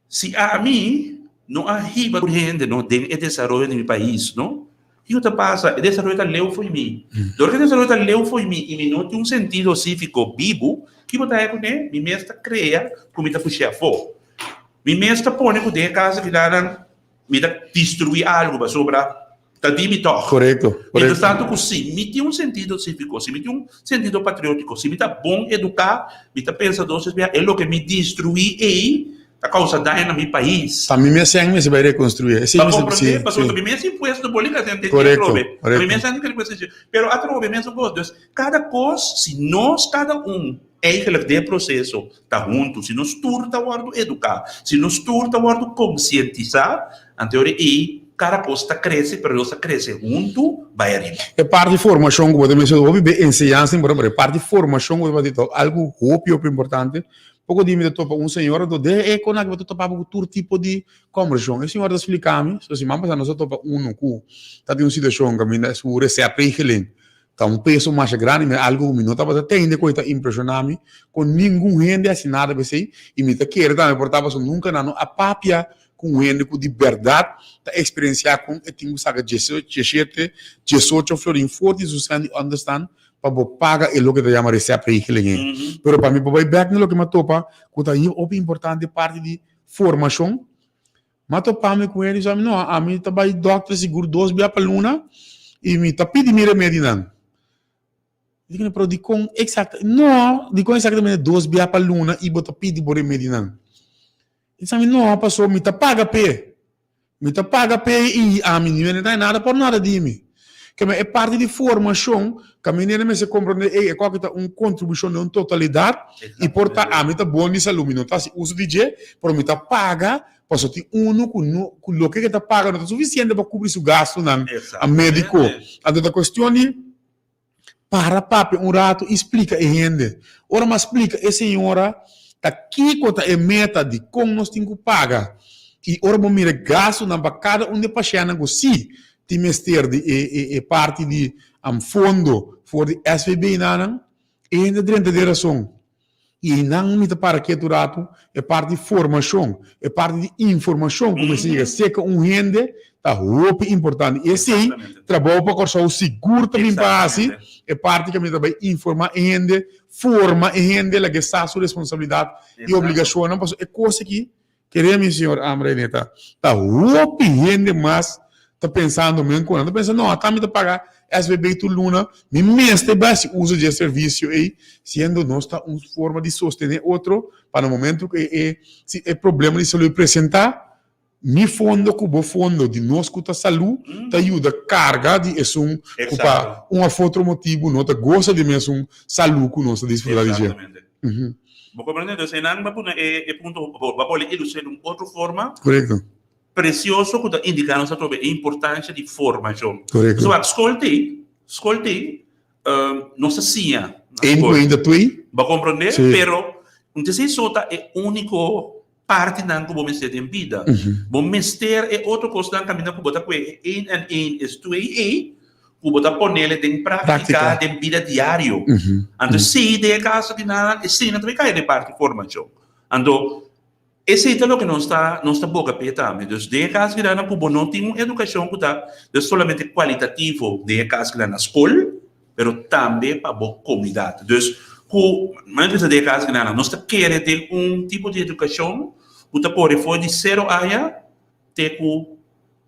Speaker 3: si ami no a hiba tur hende no den e desaroyo di mi pais no, Kiko ta pasa? E desaroyo ta leu fo'i mi. Dor ku e desaroyo ta leu fo'i mi i mi no tin un sentido síviko bibu, kiko ta haña kuné? Mi mes ta krea ku mi ta fush'é afó. Mi mes ta pone ku den e kas akinan mi ta destruí algu pasobra ta di mi tòg.
Speaker 9: Korekto, korekto.
Speaker 3: Mientras tanto ku si mi tin un sentido síviko, si mi tin un sentido patriótiko, si mi ta bon eduká, mi ta pensa dos bes bia e loke mi destruí ei ta kousa daño na mi pais.
Speaker 9: Pa mi mes sèn mester bai rekonstruí. Esei
Speaker 3: Pa
Speaker 9: mester,
Speaker 3: komprondé,
Speaker 9: sí,
Speaker 3: pasobra
Speaker 9: sí.
Speaker 3: ta mi mes impuesto bo liga sèn te
Speaker 9: Korekto,
Speaker 3: atrobe. Ta mi
Speaker 9: korekto.
Speaker 3: mes sèn te Pero atrobe mesun kos. Dus kada kos, si nos kada un Eigenlijk den e proseso ta huntu, si nos tur ta wòrdu eduká, si nos tur ta wòrdu konsientisá, anto e ora ei kada kos ta krese, pero nos ta krese huntu bai ariba.
Speaker 9: E parti formashon ku bo ta menshona hopi be enseñansa importante, pero e parti formashon ku bo ta papia ta algu hopi hopi importante. Poko di mi ta topa un señora anto den e kon aki bo ta topa bo ku tur tipo di kòmbersashon. E señora ta splika mi, so siman pasá nos a topa unu ku ta den un situashon kaminda su receptregeling Ta un peso masha grandi, mi algo ku mi no tabata tende ku e ta impreshoná mi, ku ningun hende a hasi nada pa esei, i mi ta kere tambe por ta pasobra nunka nan no a papia ku un hende ku di bèrdat ta eksperensiá kon e tin ku saka diesshete, diesocho florin for di su sèn di ònderstan pa bo paga e loke ta yama receptregeling ei. Pero pa mi por bai bèk na loke mi a topa ku ta hopi importante parti di formashon. M'a topa mi ku hende sa mi no, ami ta bai dòkter sigur dos bia pa luna i mi ta pidi mi remedinan. Mi di pero dikon eksakta, no, dikon eksaktamente dos bia pa luna i bo ta pidi bo remedinan? E sa mi no, pasobra mi ta paga p'e. Mi ta paga p'e i ami ni wende ta nada por nada di mi. Keme e parti di formashon kaminda hende mester komprondé ey e kòke ta un kontribushon den un totalidat i por ta ami ta bon di salú mi no ta hasi uso di dje pero mi ta paga pasobra tin unu ku no ku loke ke ta paga no ta sufisiente pa kubri su gastunan médiko. Anto ta kuestion di Para papia un ratu i splika e hende. Ora mas splika e señora ta kiko ta e meta di kon nos tin ku paga i ora bo mira e gastunan pa kada un di e pashèntnan ku si tin mester di e e parti di fondo for di SVB nan e hende drenta den rason. I einan mi ta para ketu ratu, e parti di formashon, e parti di informashon ku mester yega serka un hende ta hopi importante. I esei trabou pa Kòrsou sigur ta bin pa hasi, e parti ku mi ta bai informá e hende, forma e hende, laga e sa su responsabilidat i obligashonnan, pasobra e kos aki Kere mi señor Amrey neta ta hopi hende mas ta pensando men ku nan ta pensa no ata mi ta paga SVB tur luna mi mester bai hasi uso di e servisio ei siendo nos ta un forma di sostene otro pa na momento ku e si e problema di salud presenta mi fondo ku bo fondo di nos ku ta salu ta yuda karga di esun ku pa un of otro motibu no ta gosa di mesun salu ku nos ta disfruta di dje.
Speaker 3: Bo comprende? Entonces einan bo a pone e e punto, bo a pone ilustra di un otro forma.
Speaker 9: Correcto.
Speaker 3: Precioso cu ta indica nos atrobe e importancia di formacion.
Speaker 9: Correcto.
Speaker 3: Pasobra scol t'ei, scol t'ei, nos ta siña na
Speaker 9: Eén
Speaker 3: scol.
Speaker 9: cu één ta twee.
Speaker 3: Bo a comprende?
Speaker 9: Sí.
Speaker 3: Pero no ta esei so ta e unico partinan cu bo mester den bida. Bo mester e otro cosnan caminda cu bo ta cue e één en één es twee ei, ku bo ta ponele den práktika den bida diario. Anto esei den e kaso di nan, esei nan ta bai kai den parti formashon. Anto esei ta loke nos ta nos ta boga p'e tambe. Dus den e kaso di nan ku bo no tin un edukashon ku ta dus solamente kualitativo den e kaso di nan na skol, pero tambe pa bo komunidat. Dus ku manera di bisa den e kaso di nan, nos ta kere den un tipo di edukashon ku ta kore for di sero aña te ku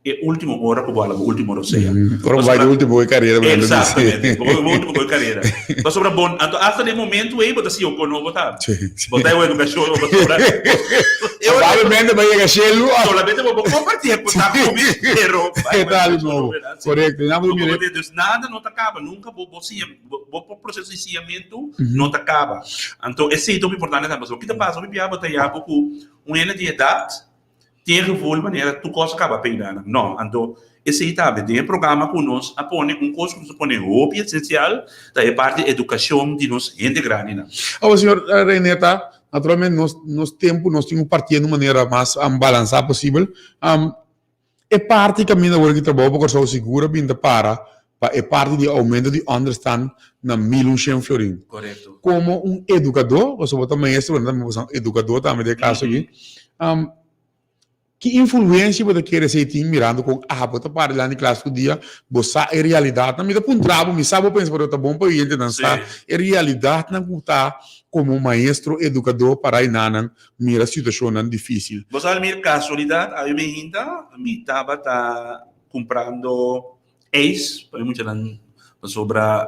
Speaker 3: e ultimo ora ku bo hala bo ultimo rosea.
Speaker 9: Ora bo bai di ultimo goe karera bo nan ta bisa.
Speaker 3: Exactamente, bo bai ultimo goe karera. Pasobra bo, anto hasta den momento ei bo ta siña kon bo ta. Bo ta e edukashon pasobra
Speaker 9: Probablemente bo a yega shelu.
Speaker 3: Solamente bo por komparti e ku ta ku mi, pero
Speaker 9: E ta algu nobo. Korekto. Nan bo mira.
Speaker 3: Dus nada no ta kaba, nunka bo bo siña bo proseso di siñamentu no ta kaba. Anto esei ta hopi importante tambe. Pasobra ki ta pasa hopi bia bo ta yaba ku un hende di edat Tin e gevoel manera tur kos a kaba pega nan. No, anto esei tambe den e programa ku nos a pone un kos ku nos a pone hopi esensial ta e parti edukashon di nos hende grandinan.
Speaker 9: Awor señor Reineta, naturalmente nos nos tempu nos tin ku partié di un manera mas balansá posibel. E parti kaminda awor ki trabou pa Kòrsou sigur a bin ta para pa e parti di oumento di ònderstan na 1100 florin.
Speaker 3: Korekto.
Speaker 9: Komo un edukadó, pasobra bo ta maestro, pero tambe bo ta un edukadó tambe den e kaso aki. Ki influensia bo ta kere esei tin mirando kon abo ta para dilanti klas tur dia? Bo sa e realidatnan? Mi ta puntra bo, mi sa bo pensa pero ta bon pa oyentenan sa e realidatnan ku ta komo maestro, edukadó para enanan mira situashonnan difisil.
Speaker 3: Bo sa mir kasualidat awe mi hinta mi tabata kumprando ijs pa mi muchanan pasobra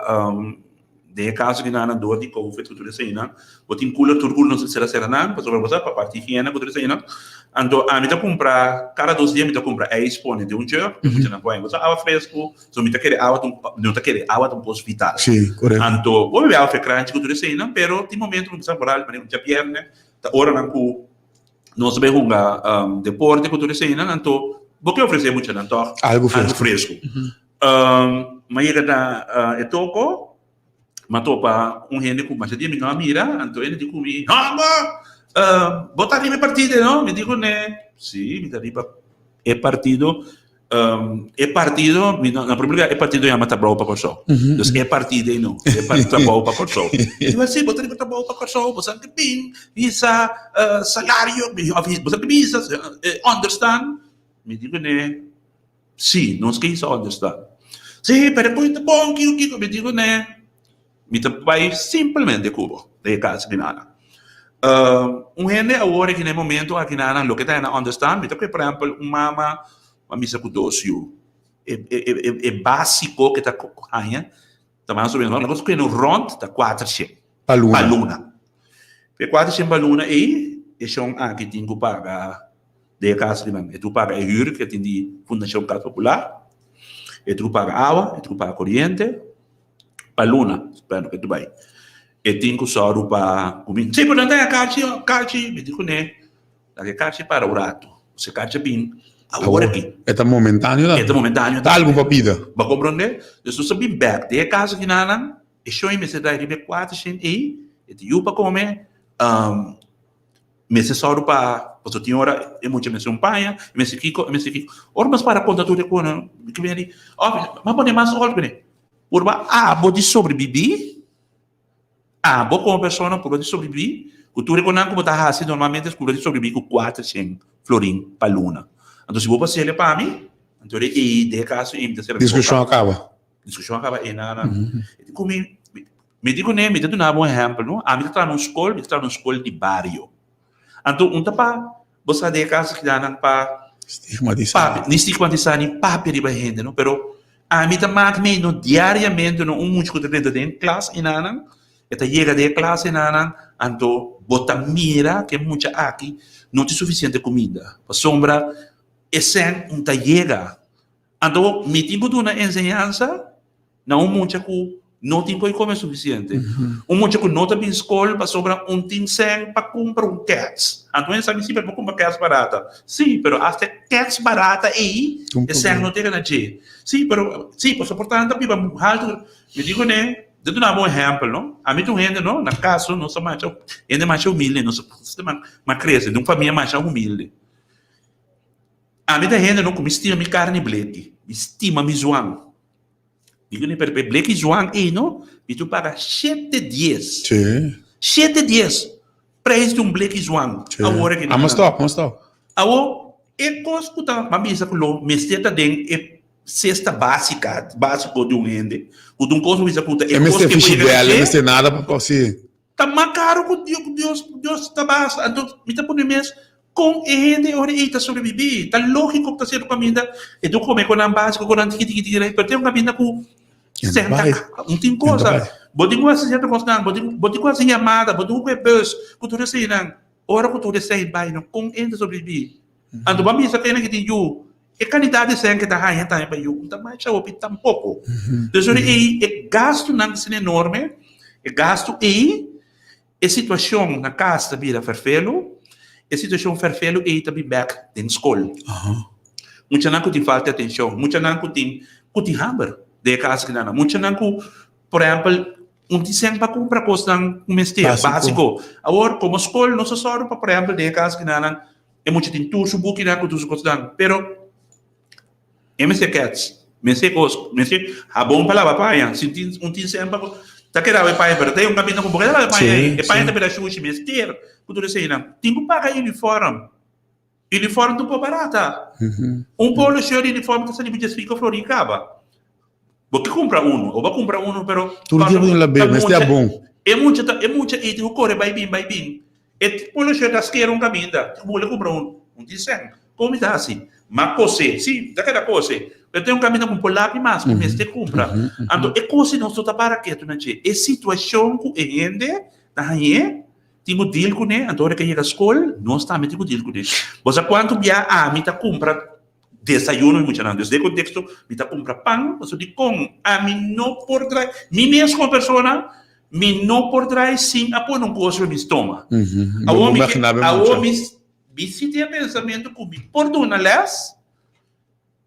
Speaker 3: den e kaso di nan dor di covid ku tur eseinan bo tin cooler tur cooler nos a sera sera nan pasobra bo sa pa parti higiene ku tur eseinan anto ami ta kumpra kada dos dia mi ta kumpra ijs pone den un jug mi muchanan por bo sa awa fresku so mi ta kere awa ta un no ta kere awa ta un kos vital anto bo bebe awa fekranchi ku tur eseinan pero tin momento ku mi sa moral manera un djabierne ta oranan ku Nos ta bai hunga deporte ku tur eseinan, anto bo ke ofresé muchanan tòg
Speaker 9: Algu fresku.
Speaker 3: Algu fresku. Mi a yega na e toko, mi a topa un hende ku masha dia mi no a mira, anto e di ku mi, Hòmber, bo ta riba e partido no? Mi di kuné, Sí, mi ta riba e partido. E partido, mi no, na primer lugar, e partido yama Trabou pa Kòrsou. Dus e partido ei no, e par Trabou pa Kòrsou. E di, sí, bo ta riba Trabou pa Kòrsou, bo sa ke bin hisa salario, òf bo sa ke bin hisa onderstand. Mi di kuné, sí, nos ke hisa onderstand. Sí, pero e kos ta bon, kiko, kiko. Mi di kuné, Mi ta bai simplemente ku bo den e kas aki nan. Un hende awor aki na e momento aki nan loke ta hende understand mi ta por ehempel un mama a misa ku dos yu e basiko ke ta haña ta mas o menos nos kende rond ta kuater shen
Speaker 9: Pa luna.
Speaker 3: pa luna. E kuater shen pa luna ei e shon aki tin ku paga den e kas aki nan e tin ku paga e hür ke tin di Fundashon Kas Popular e tin ku paga awa e tin ku paga koriente. Pa luna, spera ke tu bai. E tin ku sòru pa kuminda. Sí, pero nan ta karchi, karchi. Mi di kuné, laga e karchi para un ratu. Si e karchi a bin awor aki.
Speaker 9: E ta momentaneo tambe.
Speaker 3: E ta momentaneo
Speaker 9: tambe. Ta algu pa bida.
Speaker 3: Bo a komprondé? Dus nos a bin bèk den e kas aki nan, e shon mester dai riba e kuater shen ei, e tin yu pa kome, mester sòru pa, pasobra tin ora e mucha mester un paña, e mester kiko, e mester kiko. Ora nos para konta tur e kosnan, mi ke bini, òf, mi a pone mas òf kuné. Purba abo di sobrebibí, Abo komo persona purba di sobrebibí ku tur e konan ku bo ta hasi normalmente es purba di sobrebibí ku kuater shen florin pa luna. Anto si bo por hasiel pa mi, anto e ei den e kaso ei mi ta sera mi
Speaker 9: Diskushon
Speaker 3: boka.
Speaker 9: a kaba.
Speaker 3: Diskushon a kaba ei na na. E di ku mi, mi di kuné mi ta duna bo un ehèmpel no, ami ta traha na un skol, mi ta traha na un skol di bario. Anto un ta pa bo sa den e kaso kidanan pa
Speaker 9: Stigmatisá.
Speaker 3: Papia, ni stigmatisá ni papia riba hende no, pero Ami ta mak mi no diariamente no un mucha ku ta drenta den klas enanan, e ta yega den e klas enanan, anto bo ta mira ku e mucha aki no tin sufisiente kuminda, pasobra e sèn un ta yega. Anto mi tin ku duna enseñansa na un mucha ku no tin por kome sufisiente. Un mucha ku no ta bin skol pasobra un tin sèn pa kumpra un kèts. Anto hende sa mi si, pero bo kumpra kèts barata. Sí, pero asta e kèts barata ei, e sèn no tega na dje. Sí, pero, sí, pasobra por tantu ta biba haltu. Mi di kuné, mi ta duna bo un ehèmpel, no. Ami ta un hende, no, na kaso nos ta masha, hende masha humilde, nos ta mas krese den un famia masha humilde. Ami ta hende, no, ku mi stima mi karni bleki, mi stima mi zuan. Digo ni, pero pe bleki Juan ei no, mi tu paga shete dies.
Speaker 9: Sí.
Speaker 3: Shete dies. Prijs di un bleki Juan.
Speaker 9: Sí.
Speaker 3: Awor aki
Speaker 9: Amo stop, amo stop.
Speaker 3: Awor, e kos ku ta, m'a bisa ku lo mester ta den e sesta básika, básiko di un hende. Ku ta un kos ku bisa ku ta
Speaker 9: E
Speaker 3: e kos
Speaker 9: mester
Speaker 3: ke por yega na
Speaker 9: fishibel, e
Speaker 3: dje.
Speaker 9: mester nada pa kos, sí.
Speaker 3: Ta mas caro cu Dios, Dios ta basta. Anto mi ta pone mes con e hende ora ey ta sobrevivi. Ta logico cu ta cierto caminda e ta come con nan basico, con nan tiki tiki tiki, pero tin un caminda cu senta un tin cosa. Bo tin cu haci cierto cosnan, bo tin bo tin cu haci yamada, bo tin cu coge bus, cu tur eseynan. Ora cu tur esey bay no, con e hende ta sobrevivi? Anto bo a bisa cu esnan ki tin yu, e cantidad di cen cu ta haya tambe pa yu no ta masha hopi tampoco. Dus ora ei e gastunan ta asina enorme, e gastu ei, e situacion na cas ta bira ferfelu, e situacion ferfelu ei ta bin bek den scol. Muchanan cu tin falta di atencion, muchanan cu tin cu tin hamber den e cas kinan, muchanan cu por ehempel un tin cen pa cumpra cosnan cu mester basico. Awor como scol nos a sòru pa por ehempel den e cas kinan E mucha tin tur su bukinan ku tur su kosnan, pero e mester kèts, mester kos, mester habon pa laba paña. Si tin un tin sèn pa ta keda laba e paña, pero ta e un kaminda ku bo keda laba e paña ei, e paña ta bira shushi, mester ku tur eseinan. Tin ku paga unifòrm. Uniform ta un poko barata. Un polo shirt di uniform ta sali bu djesfiko florin kaba. Bo ke kumpra unu, o bo a kumpra unu pero
Speaker 9: Tur dia bo tin lab'é, mester a bon.
Speaker 3: E mucha ta e mucha ei tin ku kore bai bin bai bin. E polo shirt a skera un kaminda, tin ku bole kumpra unu. Un tin sèn. Kon mi ta hasi? M'a kose, si, mi ta keda kose, pero tin un kaminda ku un por lapi mas ku mester kumpra. Anto e kos si nos no ta para ketu na dje. E situashon ku e hende ta hañ'é, tin ku deal kuné, anto ora ke yega skol, nos tambe tin ku deal kuné. Bo sa kuantu bia ami ta kumpra desayuno mi muchanan? Dus den konteksto mi ta kumpra pan, pasobra dikon ami no por drai, mi mes komo persona, mi no por drai sin a pone un kos riba mi stoma. Awor mi ke, awor mi. Mi si tin e pensamentu ku mi por duna lès,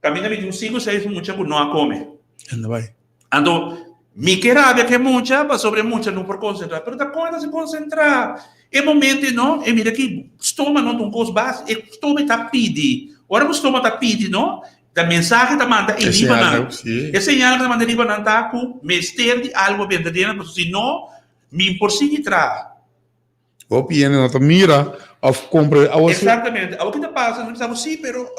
Speaker 3: kaminda mi tin un sinku seis mucha ku no a kome.
Speaker 9: Anda bai.
Speaker 3: Anto, mi ke rabia ku e mucha pasobra e mucha no por konsentrá. Pero ta kon e ta si konsentrá? E momento ei no, e mira ki stoma no ta un kos bas, e stoma ta pidi. Ora ku stoma ta pidi no, ta mensahe ta manda ei riba nan. E señal ku ta manda riba nan ta ku mester di algu a benta den nan, pasobra si no, mi por sigui traha.
Speaker 9: Hopi hende no ta mira of compra awo si.
Speaker 3: Exactamente. Awo ki ta pasa, nos bisa bo si, pero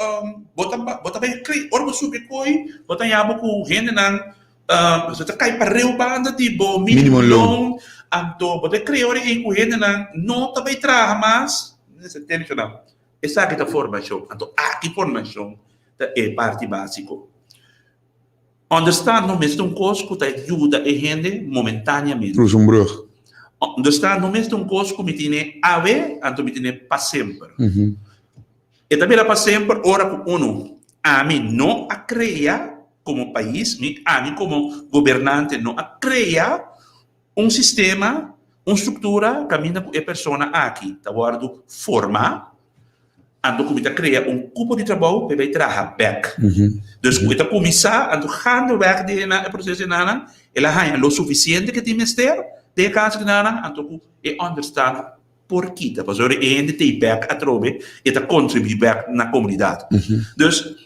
Speaker 3: bo ta bo ta bay kri, ora bo subi koy, bo ta haña bo ku hendenan bo ta kai pareu banda di bo minimum loan, anto bo ta krea ora ei ku hendenan no ta bay traha mas. Mester tenshona. Esaki ta formashon. Anto aki formashon ta e parti básiko. Understand no mester un kos ku ta yuda e hende momentaneamente.
Speaker 9: Cruza un brug.
Speaker 3: Understand no mester un kos ku mi tine awe, anto mi tine pa semper. E ta bira pa semper ora ku unu, ami no a krea komo pais, mi, ami komo gobernante no a krea un sistema, un struktura kaminda ku e persona aki ta wòrdu formá. Anto ku mi ta krea un kupo di trabou pa e bai traha bèk. Dus ku e ta kuminsá, anto gaandeweg di e proseso di nan, el a haña lo sufisiente ku e tin mester den e kaso di nan, anto ku e ònderstan por kita. Pasobra e hende ta ei bèk atrobe, e ta kontribuí bèk na komunidat. Dus.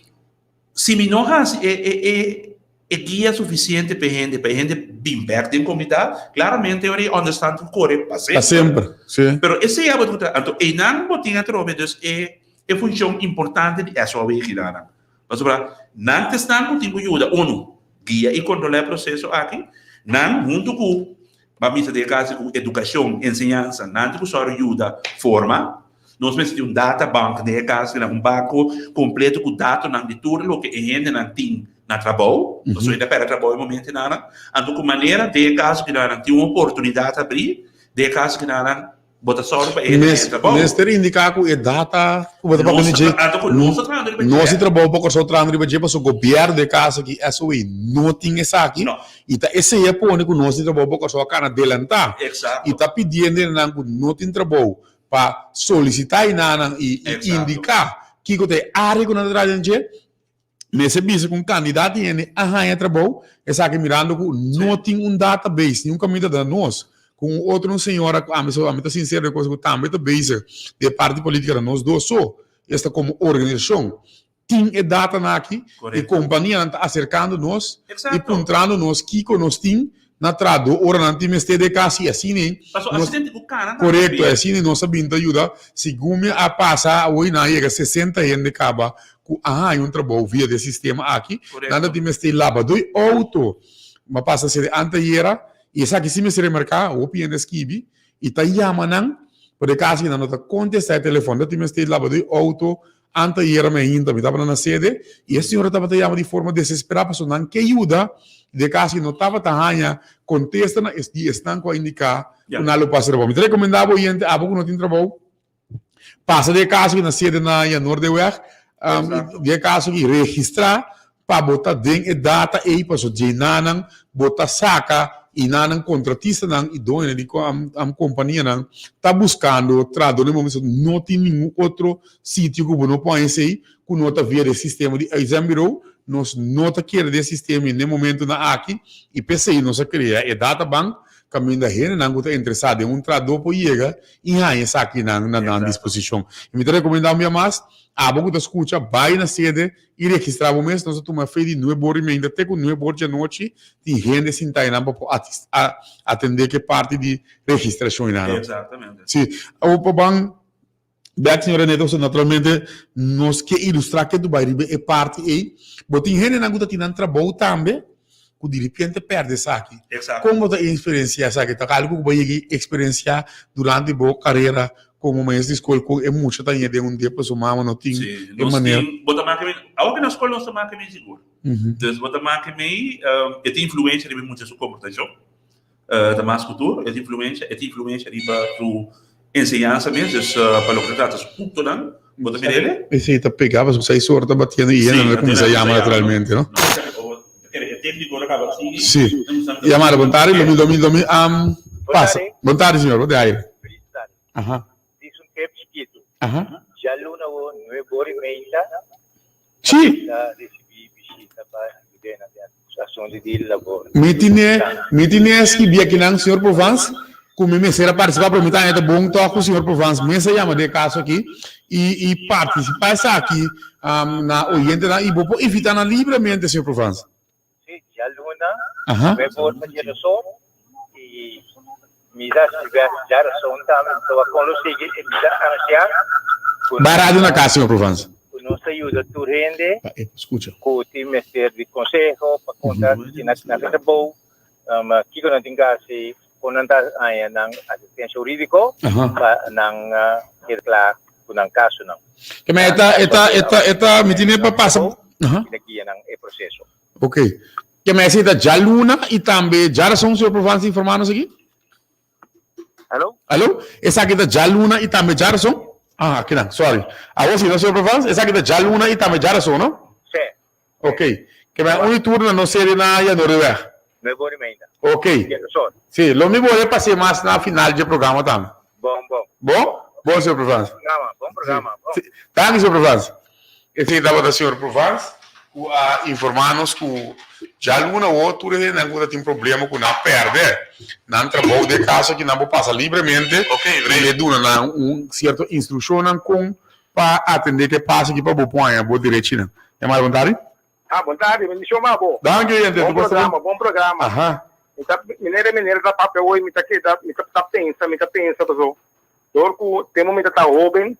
Speaker 3: Si mi no hasi e e e e guia sufisiente pa e hende, pa e hende bin bek den komunidat, klaramente ora e ònderstan ku kore pa
Speaker 9: Pa semper, si.
Speaker 3: Pero esei abo ta ku anto einan bo tin atrobe dus e e funshon importante di SOAW giranan. Pasobra nan ta esnan ku tin ku yuda unu guia i kontrolá e proseso aki, nan huntu ku Ba misa den e kasi ku edukashon, enseñansa, nan tin ku sòru yuda forma. Nos mester tin un data bank den e kas, un banko kompleto ku datonan di tur loke e hendenan tin na trabou, pasobra e ta pèrdè trabou e momentenan. Anto ku manera den e kas ku nan tin un oportunidat abrí, den e kas ku nan Bo ta sòru pa e hende haña trabou.
Speaker 9: Mester indiká ku e data ku bo ta papia di dje, nos di trabou pa Kòrsou trahando riba dje pasobra gobièrnu di e kas aki, SOE, no tin esaki i ta esei a pone ku nos di trabou pa Kòrsou a kana delantá i ta pidiendo hendenan ku no tin trabou pa solisitá enanan i indiká kiko ta e área ku nan ta traha den dje. Mester bisa ku un kandidat di hende a haña trabou, esaki mirando ku no tin un database, ni un kaminda ta nos. Ku un otro un señora ku ami so, ami ta sinsero den kos ku tambe ta bezig den e parti politika ta nos dos so, esta komo organisashon tin e datanan aki i kompanianan ta aserkando nos i puntrando nos kiko nos tin na trado ora nan tin mester de kas i asina ei nos korekto asina ei nos a bin ta yuda segun mi a pasa awor nan a yega 60 hende kaba ku a haña un trabou via di e sistema aki nan ta tin mester laba doi outo mi a pasa sede antayera i esaki si mester remarka hopi hende a skibi i ta yama nan pero e kas nan no ta kontesta e telefòn nan ta tin mester laba doi outo Anteayera mi ainda mi tabata na sede i e señora tabata yama di forma desesperá pasobra nan ke yuda i den kaso no tabata haña kontesta na di esnan ku a indiká ku nan lo pasa trabou. Mi ta rekomendá bo oyente abo ku no tin trabou pasa den e kaso ku na sede na Janoordeweg den e kaso aki registrá Pa bo ta den e data ei paso djenanan bo ta saka i nanan kontratistanan i doñonan di kompanianan ta buskando trahador den momento no tin ningun otro sitio ku bo no por haña esei ku no ta via di e sistema di uitzendbureau. Nos no ta kere den e sistema i den momentonan aki i p'esei nos a krea e databank kaminda hendenan ku ta interesá den un trahador por yega i haña esakinan na nan disposishon. I mi ta rekomendá un bia mas abo ku ta skucha bai na sede I registrá bo mes, nos a tuma fe di nuebe ora i meinta te ku nuebe ora djanochi tin hende sintá einan pa por atendé ku e parti di registrashon einan.
Speaker 3: Exactamente.
Speaker 9: Sí. Awor pa ban Bek, señor René, entonces naturalmente nos ke ilustrá ke Dubai riba e parti ei. Bo tin hendenan ku ta tin nan trabou tambe ku diripiente pèrdè esaki.
Speaker 3: Exacto.
Speaker 9: Kon bo ta eksperensiá esaki? Ta algu ku bo a yega eksperensiá durante bo karera komo maestro di skol ku e mucha ta ña den un dia pasobra su mama no tin
Speaker 3: Sí,
Speaker 9: e
Speaker 3: nos
Speaker 9: manera?
Speaker 3: tin, bo ta maka mi, awor ke na skol nos ta maka mi sigur. Dus bo ta maka mi, e tin influensia riba e mucha su komportashon. Ta mas ku tur, e tin influensia, e tin influensia riba su enseñansa mes, dus pa loke ta trata su puntonan, bo ta mira ele?
Speaker 9: Esei ta pegá pasobra seis ora ta batiendo i hende no ta kuminsá yama naturalmente, no? Sí, yamada, bon tardi, lo mi, lo mi, lo mi pasa. Bon tardi, señor, bo ta aire. Aha.
Speaker 10: Dis un tep chikitu.
Speaker 9: Aha.
Speaker 10: Djaluna awo nuebe ora i meinta
Speaker 9: Sí.
Speaker 10: ta ricibi bishita pa yude na den asuntu di labor.
Speaker 9: Mi tine, mi tine skibi akinan, señor Provence, ku mi mester a partisipá, pero mi ta haña ta bon tòg ku señor Provence mes a yama den e kaso aki i i partisipá esaki na oyentenan i bo por invitá nan libremente, señor Provence.
Speaker 10: Sí, djaluna,
Speaker 9: Aha.
Speaker 10: nuebe or pa djerason i misa si djarason tambe mi ta kon lo sigui e misa anunsiá ku
Speaker 9: Ba
Speaker 10: nos
Speaker 9: radio na
Speaker 10: ta
Speaker 9: kas, señor Provence.
Speaker 10: ku nos ta yuda tur hende
Speaker 9: Pa e por skucha.
Speaker 10: ku tin mester di konseho pa konta si nan nan ta trabou, kiko nan tin ku hasi, kon nan ta haña nan asistensia hurídiko
Speaker 9: Aha.
Speaker 10: pa nan keda kla ku nan kasonan.
Speaker 9: Ke men e ta e ta e ta e ta mi tine pa pasa. Aha.
Speaker 10: I ta guia nan e proseso.
Speaker 9: Ok. Ke men esei ta djaluna i tambe djarason, señor Provence informa nos aki?
Speaker 10: Alo?
Speaker 9: Alo? Esaki ta djaluna i tambe djarason? Ah, akinan, sorry. Awor si, no, señor Provence? Esaki ta djaluna i tambe djarason, no?
Speaker 10: Sí.
Speaker 9: Ok. Ke men un turno no serie na Januariweg.
Speaker 10: Nuebe ora i meinta.
Speaker 9: Ok.
Speaker 10: Djarason.
Speaker 9: Sí, lo mi bolbe pas'é mas na final dje programa tambe.
Speaker 10: Bon, bon.
Speaker 9: Bon? Bon, señor Provence.
Speaker 10: Bon programa, bon programa, bon.
Speaker 9: Sí. Danki, señor Provence. Esei tabata señor Provence ku a informá nos ku djaluna awor tur e hendenan ku ta tin problema ku nan a pèrdè nan trabou den e kaso aki nan por pasa libremente i e duna nan un sierto instrukshonnan kon pa atendé ku e paso aki pa bo por haña bo derechinan. Yamada bon tardi.
Speaker 11: Ah, bon tardi, bendicion pa bo.
Speaker 9: Danki oyente.
Speaker 11: Bon programa, bon programa.
Speaker 9: Aha.
Speaker 11: Mi ta, minera minera ta papia hoy, mi ta keda, mi ta, ta pensa, mi ta pensa paso. Door ku tempo mi ta ta hoben,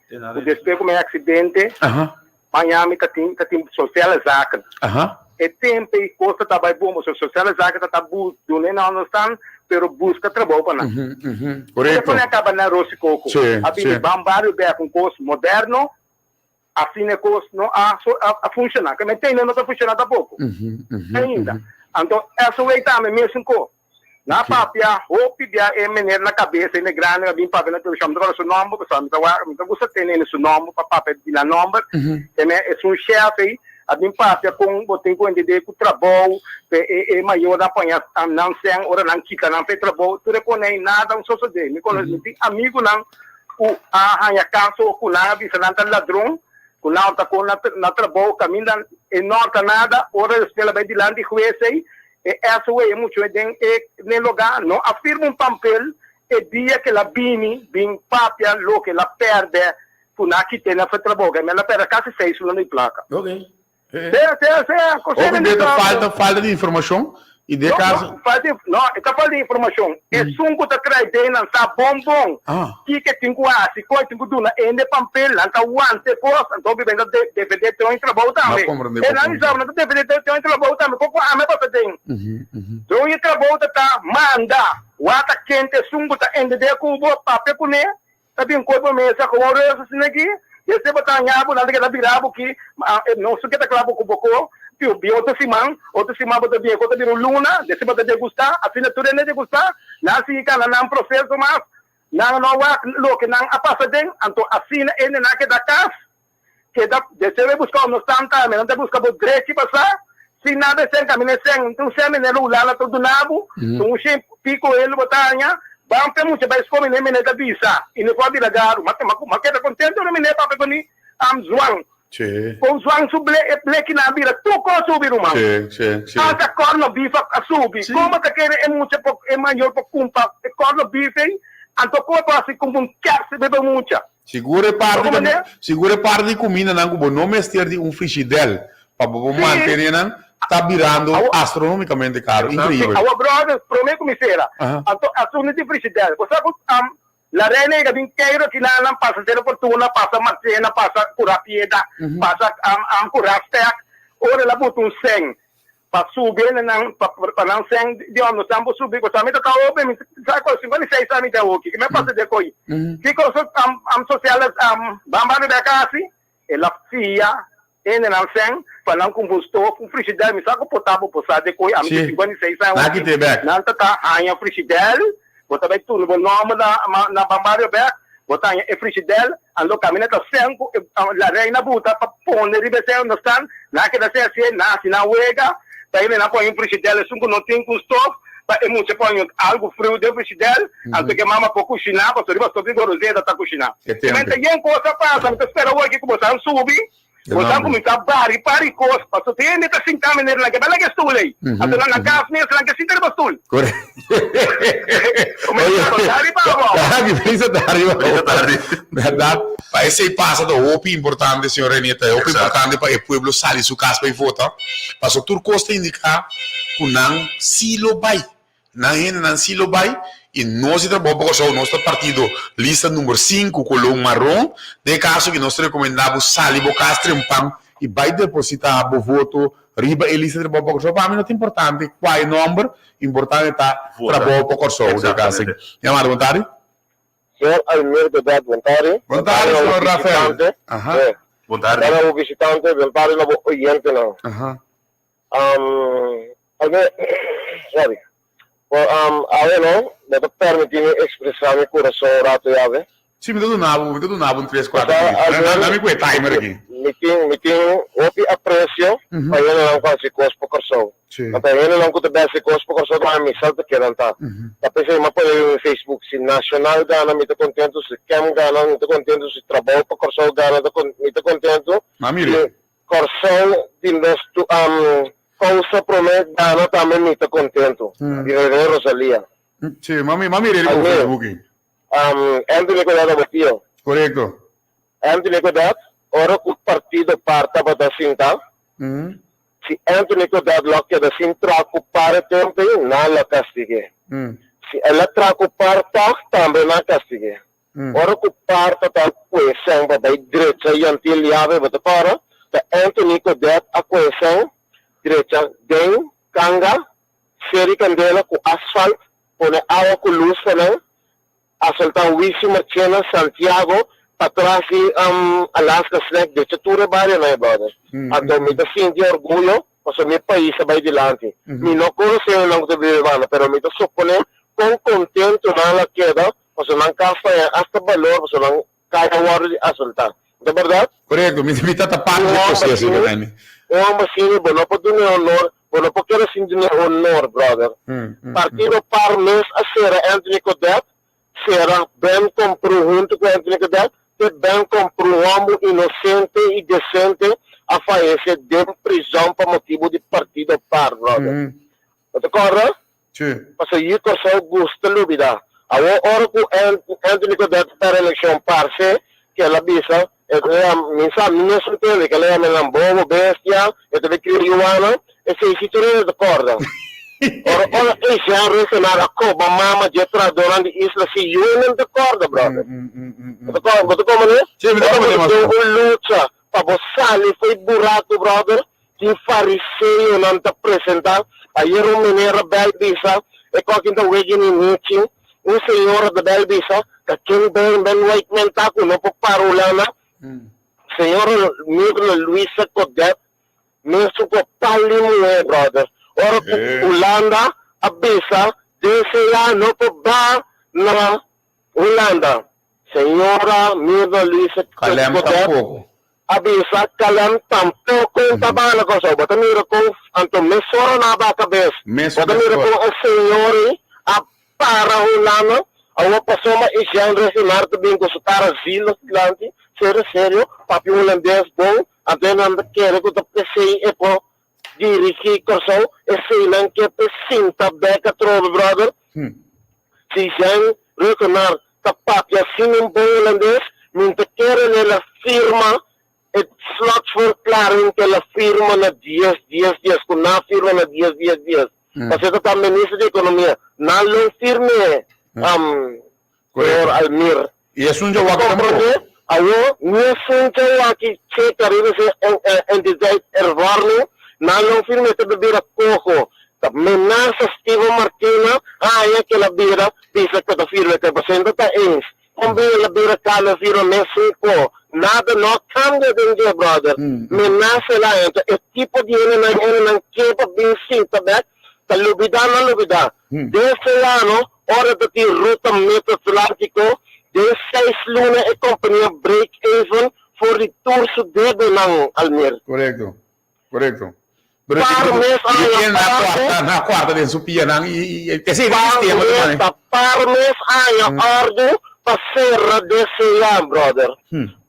Speaker 11: ku despues ku mi accidente,
Speaker 9: Aha.
Speaker 11: maña mi ta tin, ta tin sociale zaken.
Speaker 9: Aha.
Speaker 11: E tempo ei kos ta ta bai bon, paso sociale zaken ta ta bu, duna nan onderstand, pero buska trabou pa nan.
Speaker 9: Mhm, mhm.
Speaker 11: Ora
Speaker 9: Korekto.
Speaker 11: ku nan kaba na Rosi Koko,
Speaker 9: Sí,
Speaker 11: a bini
Speaker 9: sí.
Speaker 11: ban bario bek un kos moderno, Asina e kos no a a funshoná. Ke men tene no ta funshoná tampoko. Ainda. Anto SOA tambe mesun kos. Nan a papia hopi bia e meneer na kabesa e grandi a bin papia na televishon. Mi ta kòrda su nòmber pasobra mi ta wak mi ta gusta tene su nòmber pa papia di nan nòmber. E men esun shèf ei a bin papia kon bo tin ku entendé ku trabou pe e e mayornan paña nan sèn ora nan kita nan pa e trabou. Tur e kos ei nada un sosodé. Mi konosé mi tin amigunan ku a haña kaso ku nan a bisa nan ta ladron, ku nan ta kon na trabou kaminda e no ta nada, ora despues a bai dilanti hues ei, e SW e muchu den e den lugá no a firma un pampel e dia ku el a bini bin papia loke el a pèrdè ku nan a kit'é na su trabou, ke el a pèrdè kasi seis luna di plaka. Sea, sea, sea,
Speaker 9: Hopi bia ta falta falta di informashon i den kaso.
Speaker 11: No, falta no, e ta falta di informashon. Esun ku ta trae den nan sa bon bon kiko e tin ku hasi, kon e tin ku duna hende pampel, nan ta wanta e kos, anto hopi bia nan ta defende tron e trabou tambe. E nan di sa nan ta defende tron e trabou tambe, kon ku ame pasa den. Tron e trabou ta ta manda, wak ta kente esun ku ta entende ku bo, papia kuné, Ta bin koe bo mesa gewoon reus asina aki, desde bo ta haña bo nan ta keda bira bo ki, nos ta keda kla bo ku bo ko, piu bin otro siman, otro siman bo ta bin e ko ta bira un luna, desde bo ta degustá, asina tur hende degustá, nan a sigui kana nan proseso mas, nan no a wak loke nan a pasa den, anto asina hende nan a keda kas, Keda deseo e buska nos tanta mi nan ta buska bo drechi pasá sin nada e sen kaminda e sen un sen miner lo Hulanda ta duna bo un shen piko hende bo ta haña ban pe mucha bai skol miner miner ta bisa i no por a bira garu ma ma keda kontento ora miner papia ku mi am zuan kon zuan su ble e bleki nan a bira tur kos subi ruman hasta corno beef a subi komo ta kere e mucha por e mayor por kumpra e corno beef ei anto komo por hasi kumpra un kèrs riba e mucha.
Speaker 9: Sigur e parti ta sigur e parti di kumindanan ku bo no mester di un frishidèl pa bo por mantené nan ta birando astronomikamente karu. Inkreibel.
Speaker 11: Awa brother, promé ku mi sera. Anto asuntu di frishidèl. Bo sa ku. La Reina yega bin keiro kinanan pasa Sero Fortuna, pasa Marchena, pasa Cura Pieda, pasa Cura Stek, ora el a buta un sèn pa subi hendenan pa pa nan sèn di òf no san por subi ku sa mi ta ta hopi mi sa ku 56 aña mi ta awoki ki mi a pasa di akoi kiko sosial ban banda di a kasi el a fia hendenan sèn pa nan kumpra un stof un frishidèr mi sa ku por ta bo por sa di akoi ami tin 56 aña awoki nan ta ta haña frishidèr bo ta bai tuna bo nòmber na na ban bario bèk bo ta haña e frishidèr Anto kaminda ta sen ku la reina buta pa pone riba e sen no stan, nan a keda sen asie, nan hasi nan wega, pa e nan pone un frishidèl esun ku no tin ku stof, pa e mucha pone algu friu den frishidèl, anto ke mama por kushiná, pasobra riba stof di gorozeta ta kushiná. Kimente yen kos a pasa, mi ta spera awor ki ku boso subi. Bo ta kuminsá bari pari kos, pasobra tin hende ta sinta manera nan ke bai laga e stul ei. Anto nan na kas mes nan ke sinta riba stul.
Speaker 9: Bèrdat, pa esei pasa ta hopi importante, señor Rene, ta hopi importante pa e pueblo sali su kas bai vota, pasobra tur kos ta indiká ku nan si lo bai. Nan hendenan si lo bai y nos di Trabou pa Kòrsou nos ta partido lista number sinku koló maron. Den e kaso aki nos ta rekomendá bo sali bo kas trempan y bai depositá bo voto riba e lista di Trabou pa Kòrsou. Pa mi no ta importante kua e nòmber, importante ta Trabou pa Kòrsou den e kaso aki. Yamada, bon tardi.
Speaker 12: Señor Almir Godet, bon tardi.
Speaker 9: Bon tardi, señor Rafael.
Speaker 12: Bon tardi. Bon tardi na bo visitante, bon tardi na bo oyentenan. Alme, sorry. Bo, awe no, bo ta permití mi expresá mi kurason un rato yawe?
Speaker 9: Sí, mi ta duna bo, mi ta duna bo un tres, kuater minuut.
Speaker 12: Pasá,
Speaker 9: Dame ku e timer aki.
Speaker 12: Mi tin, mi tin hopi apresio pa hendenan ku hasi kos pa Kòrsou.
Speaker 9: Sí.
Speaker 12: Anto hendenan ku ta bèsi kos pa Kòrsou ta mi sal ta kedan ta. Ta p'esei mi a pone riba mi Facebook, si Nacional gana mi ta kontentu, si Kem gana mi ta kontentu, si Trabou pa Kòrsou gana mi ta kontentu.
Speaker 9: Ma mire.
Speaker 12: Kòrsou di nos tu kousa promé gana tambe mi ta kontentu di Rene Rosalia.
Speaker 9: Sí, mami, mami reri bo Facebook.
Speaker 12: Anthony Godett abo tio.
Speaker 9: Korekto.
Speaker 12: Anthony Godett, ora ku partido par tabata sinta, si Anthony Godett lo a keda sin traha ku par e tempu ei, nan lo a kastig'é. Si el a traha ku par tòg, tambe nan a kastig'é. Ora ku parta ta kue sèn pa bai drecha Yantil Yabe bo ta kòrda ta Anthony Godett a kue sèn drecha den kanga seri kandela ku asfalt pone awa ku lus pa nan asaltá Wisi Marchena Santiago patras di Alaska Snack drecha tur e barionan e brother anto mi ta sinti orguyo pasobra mi pais a bai dilanti mi no konosé nan ku ta biba e banda pero mi ta suponé kon kontentu nan a keda Pasobra nan kas ta haña asta balor pasobra nan kai a wòrdu di asaltá. No ta bèrdat?
Speaker 9: Korekto, mi mi ta ta parti di e proseso
Speaker 12: Un hòmber asina, un hòmber asina bo no por dun'é honor, bo no por keda sin dun'é honor, bròder. Partido par mes a sera Anthony Godett, sera Ben Komprou huntu ku Anthony Godett, te Ben Komprou hòmber inosente i desente a fayesé den prizòn pa motibu di partido par, bròder. Bo ta kòrda?
Speaker 9: Sí.
Speaker 12: Pasobra yu Kòrsou gusta lubidá. Awor ora ku Anthony Godett ta pèrdè elekshon parse ku el a bisa, e ta yama, mi sa, mi mes un tende ku el a yama nan bobo, bestia, e ta bay kria yuana, esei si tur hende ta kòrda. Ora ora Eugène Reutenaar a koba mama dje trahadónan di Isla si yu hende no ta kòrda, bròder. Bo ta kòrda, bo ta komprendé?
Speaker 9: Sí, mi ta
Speaker 12: Ora
Speaker 9: komprendé,
Speaker 12: bo ta den
Speaker 9: maestro.
Speaker 12: un lucha pa bo sali fo'i buraku, bròder, Tin fariseonan ta presenta. Ayer un meneer a bel bisa, e kokin ta wegi ni nichi. Un señora ta bel bisa, ta ken ben ben white man ta ku no por para Hulanda. Señora Mirna Luisa Godett mesun ku pal di muhe brother. Ora ku Hulanda a bisa DCA no por ba na Hulanda. Señora Mirna Luisa
Speaker 9: Kalem
Speaker 12: Godett
Speaker 9: tampoco.
Speaker 12: A bisa Kalem tampoco un ta bala Kòrsou. Bo ta mira kon anto mesora nan a baha kabes.
Speaker 9: Mesun
Speaker 12: Bo ta mira
Speaker 9: mesora.
Speaker 12: kon e señor ei a para Hulanda. Awor pasobra e Jean Reginard ta bin ku su kara zielig dilanti. Serio serio, papia hulandes bon. Anto e nan ta kere ku ta p'esei e por dirigí Kòrsou. Esei nan ke p'e sinta bèk atrobe brother. Si Jean Reutenaar ta papia sin un bon hulandes, mi ta kere el a firma e slotverklaring ku el a firma na dies dies dies, ku nan a firma na dies dies dies. Pasobra e ta ta minister di ekonomia, nan lo firm'é.
Speaker 11: Señor Almir.
Speaker 9: I esun djawaki tampoco.
Speaker 12: Comprende? Awo, ni esun djawaki che Caribische Entiteit Ervarming, nan lo firme ta bira coho. Ta menasa Steven Martina haña ke la bira bisa ku ta firme ke presente ta eens. Kon bin el a bira kambia firma mesun ko. Nada no a kambia den dje brother. Menasa el a haña. Enton e tipo di hendenan hendenan ke pa bin sinta bek ta lubida nan lubida. Den Solano ora ta tin ruta Metro Atlantiko den seis luna e kompania break even for di tur su debenan Almir.
Speaker 9: Korekto. Korekto.
Speaker 11: Pero Par mes aña
Speaker 9: na cuarta, na cuarta den su pianan y y ese
Speaker 12: par mes, ta par mes aña ordu pa cera DCA, brother.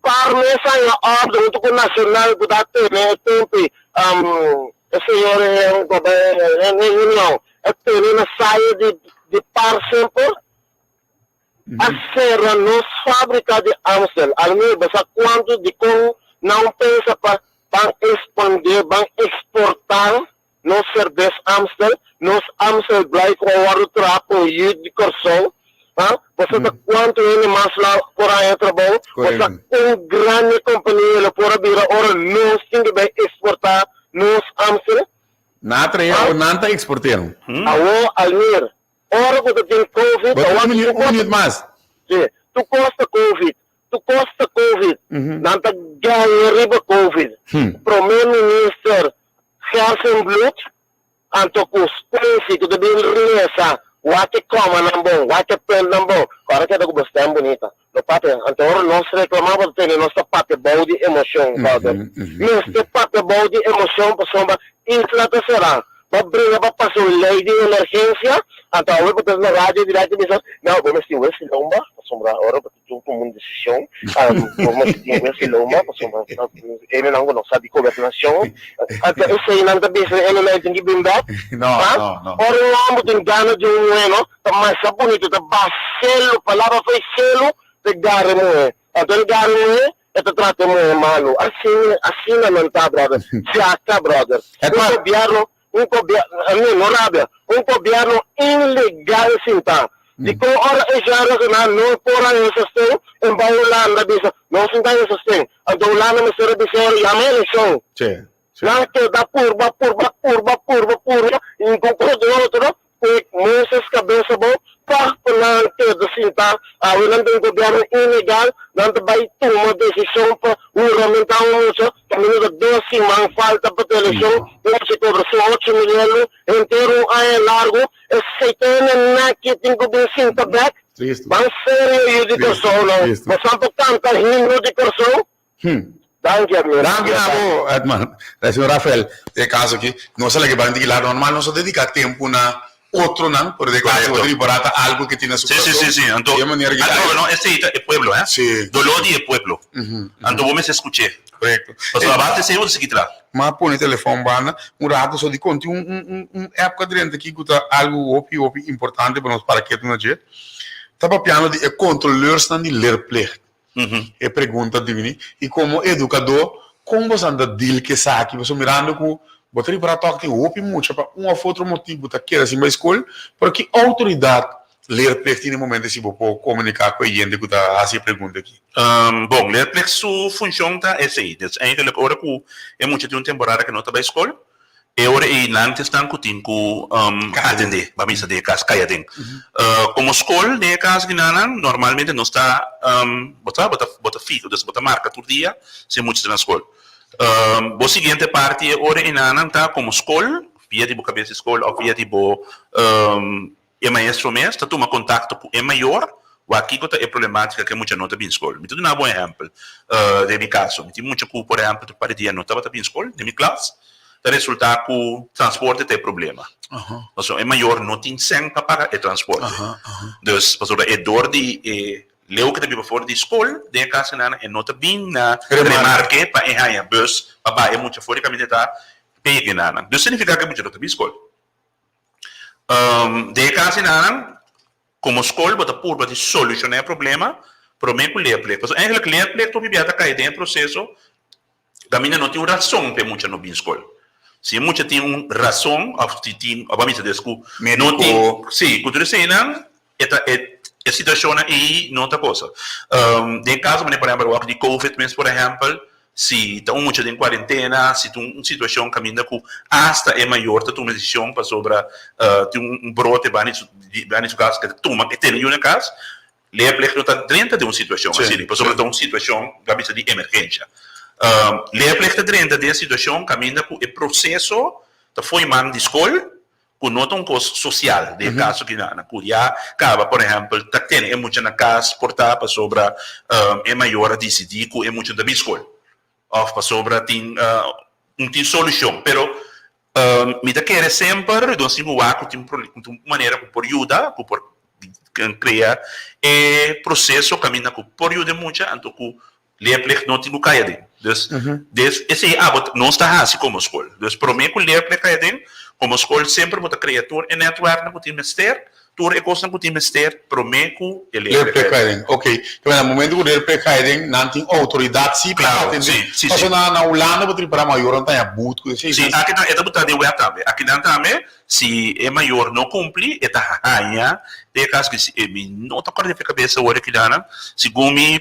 Speaker 12: Par mes aña ordu hunto cu Nacional cu ta tene e tempo um, e señor Henry Union a tene na saya di di par semper. A sera nos fábrika di Amstel. Almir, bo sa kuantu dikon nan pensa pa ban ekspandé, ban eksportá nos serbes Amstel? Nos Amstel Blij ku a wòrdu traha pa un yu di Kòrsou. Ha? Bo sa ta kuantu hende mas la por haña trabou? Bo sa kon grandi e kompania lo por a bira ora nos tin ke bai eksportá nos Amstel?
Speaker 9: Nan a trae awor nan ta eksport'é.
Speaker 12: Awor, Almir, Ora ku ta tin covid
Speaker 9: ta wak tu kos. Un minuut mas.
Speaker 12: Si, tu kos ta covid, tu kos ta covid. Nan ta gaña riba covid. Prome minister Gerstenbluth anto ku Spency ku ta bin resa wak e komanan bon, wak e puntnan bon. Ora keda ku bo stem bunita. No papia, anto ora nos reclama bo ta tende nos ta papia bou di emocion, brother. Mester papia bou di emocion pasobra isla ta sera. Bo bringa pa pasa un ley di emergencia, anto awe bo ta na radio directo bisa, no, bo mester tin wesi lomba pasobra ora bo ta tuma un decision, bo mester tin wesi lomba pasobra enenan cu no sa di gobernacion, anto eseynan ta bisa enenan tin ki bin bek. Ha? Ora un homber tin gana di un muhe no, Ta masha bunito, ta baha shelu, palabra fo'i shelu p'e gara e muhé. Anto el gara e muhé, e ta trata e muhé malu. Asina, asina nan ta, brother. Djaka, brother. Un gobierno, un gobier, no rabia, un gobierno ilegal sintá. Dikon ora e Jean Rosena no por haña e sosten, en bai Hulanda bisa, nos no ta haña sosten. Anto Hulanda mester a bisa ora yama elekshon. Nan keda purba, purba, purba, purba, purba, i un kos den otro, ku Moses kabes abou, tòg ku nan keda sintá. Awe nan ta un gobièrnu ilegal, nan ta bai tuma desishon pa huramentá un mucha, kaminda ta dos siman falta pa ta elekshon, e mucha kobra su ocho milion, henter un aña largu, esei ta hende naki tin ku bin sinta bèk? Ban serio yu di Kòrsou nan, bosan por kanta himno di Kòrsou? Danki Admir.
Speaker 9: Danki na bo Edman. Señor Rafael, den e caso aki nos a laga e banda di lado normal nos a dedica tempo na otronan, pero den e caso bo ta ripará ta algo ke tin na su
Speaker 3: corazon. Sí, sí, sí. Anto,
Speaker 9: Di e manera ki
Speaker 3: anto no, esei ta e pueblo, eh.
Speaker 9: Sí.
Speaker 3: Dolor di e pueblo. Anto bo mester scuch'é.
Speaker 9: Correcto.
Speaker 3: Pasobra a base esei bo ta sigui traha.
Speaker 9: M'a pone telefon banda un rato so di conti un un un app cu a drenta aki cu ta algo hopi hopi importante pa nos para ketu na dje. Ta papiando di e controleursnan di leerplicht. E pregunta di bini, i komo edukadó, kon boso ta deal ku esaki? Pasobra mirando ku bo ta ripará tòg tin hopi mucha pa un òf otro motibu ta keda sin bai skol, pero ki outoridat leerplicht tin den momento si bo por komuniká ku e hende ku ta hasi e pregunta aki?
Speaker 3: Bon, leerplicht su funshon ta esei. Dus eigenlijk ora ku e mucha tin un temporada ku no ta bai skol, E ora ei nan ta esnan ku tin ku atendé, ba misa den e kas, kai aden. Komo skol den e kas di nannan, normalmente nos ta, bo sa, bo ta bo ta fiho, dus bo ta marka tur dia si e mucha ta na skol. Bo siguiente parti e ora ei nannan ta komo skol, via di bo kabes di skol òf via di bo E maestro mes ta tuma kontakto ku e mayor wak kiko ta e problematika ku e mucha no ta bin skol. Mi ta duna bo un ehèmpel den mi kaso. Mi tin mucha ku por ehèmpel tur par di dia no tabata bin skol den mi klas. Ta resultá ku transporte ta e problema. Pasobra e mayor no tin sèn pa paga e transporte. Dus pasobra e dor di e leu ku ta biba for di skol den e kas nan e no ta bin na remarke pa e haña bus pa baha e mucha for di kaminda e ta pega nan. Dus signifiká ku e mucha no ta bin skol. Den e kas nan, komo skol bo ta purba di solushoná e problema promé ku leerplicht. Pasobra eigenlijk leerplicht hopi bia ta kai den e proseso kaminda no tin un rason pa e mucha no bin skol. Si e mucha tin un rason òf si tin, òf a bisa des ku no tin,
Speaker 9: Médiko.
Speaker 3: sí, ku tur eseinan e ta e. E situashonnan ei no ta cosa. Den kaso manera por ehèmpel wak di covid mes por ehèmpel, si ta un mucha den kuarentena, si ta un situashon kaminda ku asta e mayor ta tuma desishon pasobra tin un brote banda di su kas ke ta tuma e tene yu na kas, leerplicht no ta drenta den un situashon asina pasobra ta un situashon ta bisa di emergensha. Leerplicht ta drenta den e situashon kaminda ku e proseso ta fo'i man di skol ku no ta un kos sosial den e kaso ki nan ku ya kaba por ehèmpel ta tene e mucha na kas por ta pasobra e mayor a disidí ku e mucha no ta bin skol òf pasobra tin un tin solushon pero mi ta kere semper nos tin ku wak ku tin un manera ku por yuda ku por krea e proseso kaminda ku por yuda e mucha anto ku Leerplicht no tin ku kai aden. Dus, des esei abo nos ta hasi komo skol. Dus promé ku leerplicht kai aden, komo skol semper bo ta krea tur e nètwèrknan ku tin mester, tur e kosnan ku tin mester promé ku e leerplicht
Speaker 9: kai aden. Ok. Te na momento ku leerplicht kai aden, nan tin outoridat si pa
Speaker 3: Klaro,
Speaker 9: atendé.
Speaker 3: si, si, si.
Speaker 9: Pasobra na Hulanda bo ta ripará mayornan ta haña but ku esei.
Speaker 3: Si, akinan e ta botá den wèt tambe. Akinan tambe Si e mayor no cumpli, e ta haña den e caso si e mi no ta corda e cabeza awor e kidanan, segun mi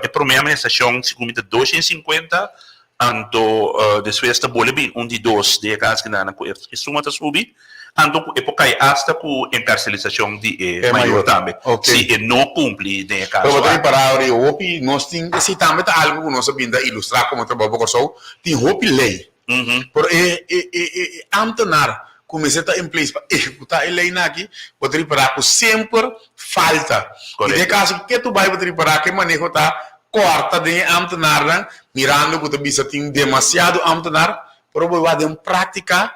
Speaker 3: e prome amonestacion segun mi ta 250, anto despues ta bole bin un di dos den e caso kidanan cu e suma ta subi, anto cu e por cay hasta cu encarcelisacion di e mayor tambe, si e no cumpli den e caso
Speaker 9: Pero bo ta ripara awor e hopi nos tin, esey tambe ta algo cu nos a bin ta ilustra como trabao pa Corsou, tin hopi ley. Pero e e e e ambtenaar ku mester ta in place pa ehekutá e leinan aki, bo ta ripará ku semper falta. I den e kaso aki ke tu bai bo ta ripará ku e maneho ta kòrta den e ambtenaarnan, mirando ku ta bisa tin demasiado ambtenaar, pero bo wak den práktika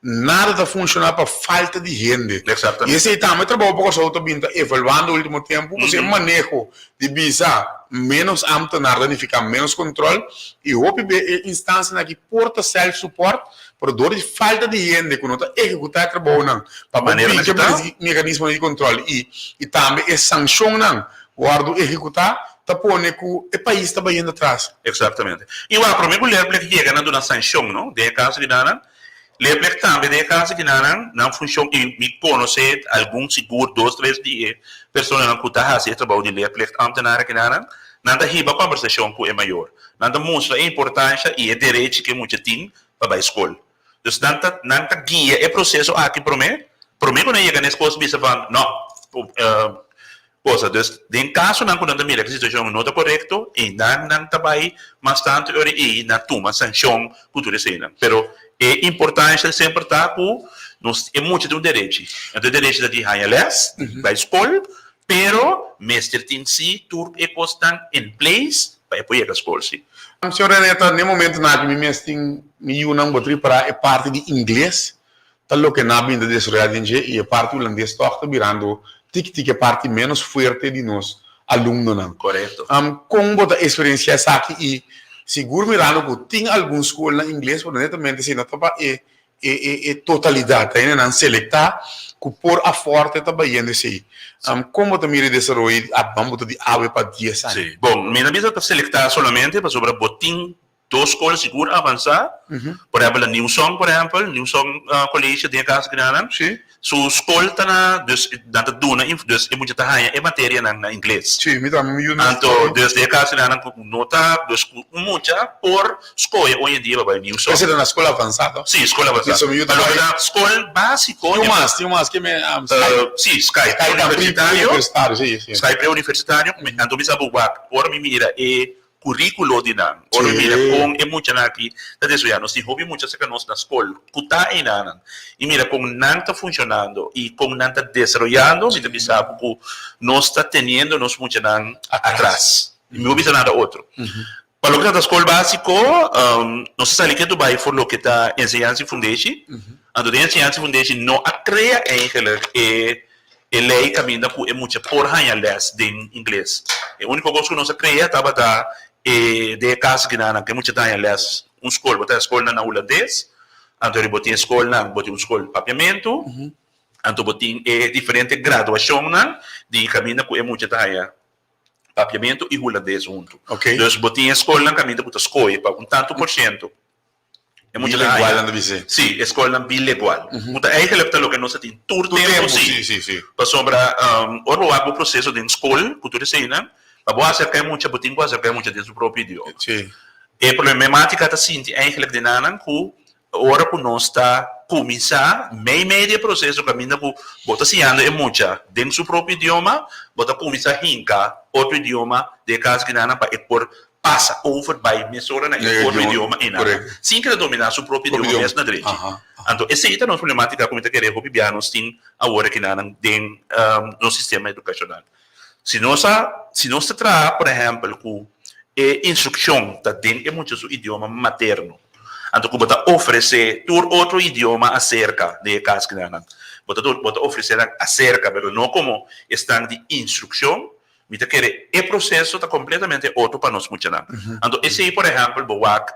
Speaker 9: nada ta funshoná pa falta di hende. I esei tambe trabou pa Kòrsou ta bin ta evaluando último tempu, pasobra e maneho di bisa ménos ámtenar ta nifiká ménos kontròl i hopi be e instansianan aki por ta self support, pero dor di falta di hende ku no ta ehekutá e trabounan pa por bin ke mekanismonan di kontròl i i tambe e sanshonnan wòrdu ehekutá ta pone ku e pais ta bayendo atras.
Speaker 3: Eksaktamente. I wak promé ku Leerplicht yega nan duna sanshon no den e kaso di nan. Leerplicht tambe den e caso di nan, nan funcion y mi conoce algun sigur dos tres di e personanan cu ta haci e trabou di leerplicht ambtenaar aki nan, nan ta hiba conversacion cu e mayor. Nan ta mustra e importancia y e derechi cu e mucha tin pa bay scol. Dus nan ta nan ta guia e proceso aki prome, prome cu nan yega na e scol bisa van no, Cosa. Dus den casonan cu nan ta mira cu e situacion no ta corecto, einan nan ta bay mas tanto e ora ei na tuma sancion cu tur eseinan. Pero e importancia semper ta cu nos e mucha tin un derechi. Anto e derechi ta di haya les, bay scol, pero mester tin si tur e cosnan in place pa e por yega scol si.
Speaker 9: Señor René, ta n'e momentonan aki mi mes tin mi yunan bo ta ripara e parti di ingles ta loke nan a bin ta desaroyá den dje i e parti hulandes tòg ta birando tiki tiki e parti ménos fuerte di nos alumnonan.
Speaker 3: Korekto.
Speaker 9: Kon bo ta eksperensiá esaki i sigur mirando ku tin algun skol na ingles pero netamente si no ta pa e e e e totalidat ta hende nan selektá ku por afòrte ta bayendo esei. Kon bo ta mira e desaroyo di ban bo ta di awe pa dies aña?
Speaker 3: Sí. Bon, mi ta bisa ta selektá solamente pasobra bo tin Dos skol sigur avansá, por ehèmpel na New Song por ehèmpel, New Song College den e kas grannan, su skol ta na, dus nan ta duna, dus e mucha ta haña e materianan na ingles. Anto dus den e kas grannan ku no ta, dus ku un mucha por skohe hoy en dia pa bai New Song.
Speaker 9: Esei ta na skol avansá to?
Speaker 3: Si, skol avansá. Pa loke ta skol básiko.
Speaker 9: Tin un mas, tin un mas ke me
Speaker 3: Sky. Si, Sky
Speaker 9: preuniversitario.
Speaker 3: Sky preuniversitario, anto mi sa bo wak ora mi mira e Curriculo di nan. Ora mi mira con e muchanan aki ta desoya, nos tin hopi mucha cerca nos na scol cu ta einanan y mira con nan ta funcionando y con nan ta desaroyando, mi ta bisa bo cu nos ta teniendo nos muchanan atras. Mi no bisa nada otro. Pa loke ta ta scol basico, nos a sali ketu bay for loke ta enseñansa y fundeshi. Anto den enseñansa y fundeshi no a crea eigenlijk e E lei kaminda ku e mucha por haña lès den ingles. E úniko kos ku nos a krea tabata e den e kas ginanan ku e mucha ta haña lès un skol. Bo ta haña skolnan na hulandes, anto bo tin e skolnan, bo tin un skol papiamentu, anto bo tin e diferente graduashonnan di kaminda ku e mucha ta haña papiamentu i hulandes huntu. Dus bo tin e skolnan kaminda ku ta skohe pa un tantu por shento. E mucha ta
Speaker 9: Bilingual nan ta bisa.
Speaker 3: Sí, e skolnan bilegual. Ku ta eigenlijk ta loke nos a tin tur tempu sí.
Speaker 9: Sí, sí.
Speaker 3: Pasobra ora bo wak bo proseso den skol ku tur eseinan, pa bo aserka e mucha bo tin ku aserka e mucha den su propio idioma.
Speaker 9: Sí.
Speaker 3: E problematika ta sinti eigenlijk den nan ku ora ku nos ta kuminsá mei mei di e proseso kaminda ku bo ta siñando e mucha den su propio idioma, bo ta kuminsá hinka otro idioma den e kas kinan pa e por pasa over bai mesora na e otro idioma einan sin keda dominá su propio idioma mes na drechi. Anto esei ta nos problematika ku mi ta kere hopi bia nos tin awor akinan den nos sistema edukashonal. Si nos a si nos ta traha por ehèmpel ku e instrukshon ta den e mucha su idioma materno, anto ku bo ta ofresé tur otro idioma aserka den e kas kinan, bo ta bo ta ofresé nan aserka pero no komo esnan di instrukshon, Mi ta kere e proseso ta kompletamente otro pa nos muchanan. Anto esei por ehèmpel bo wak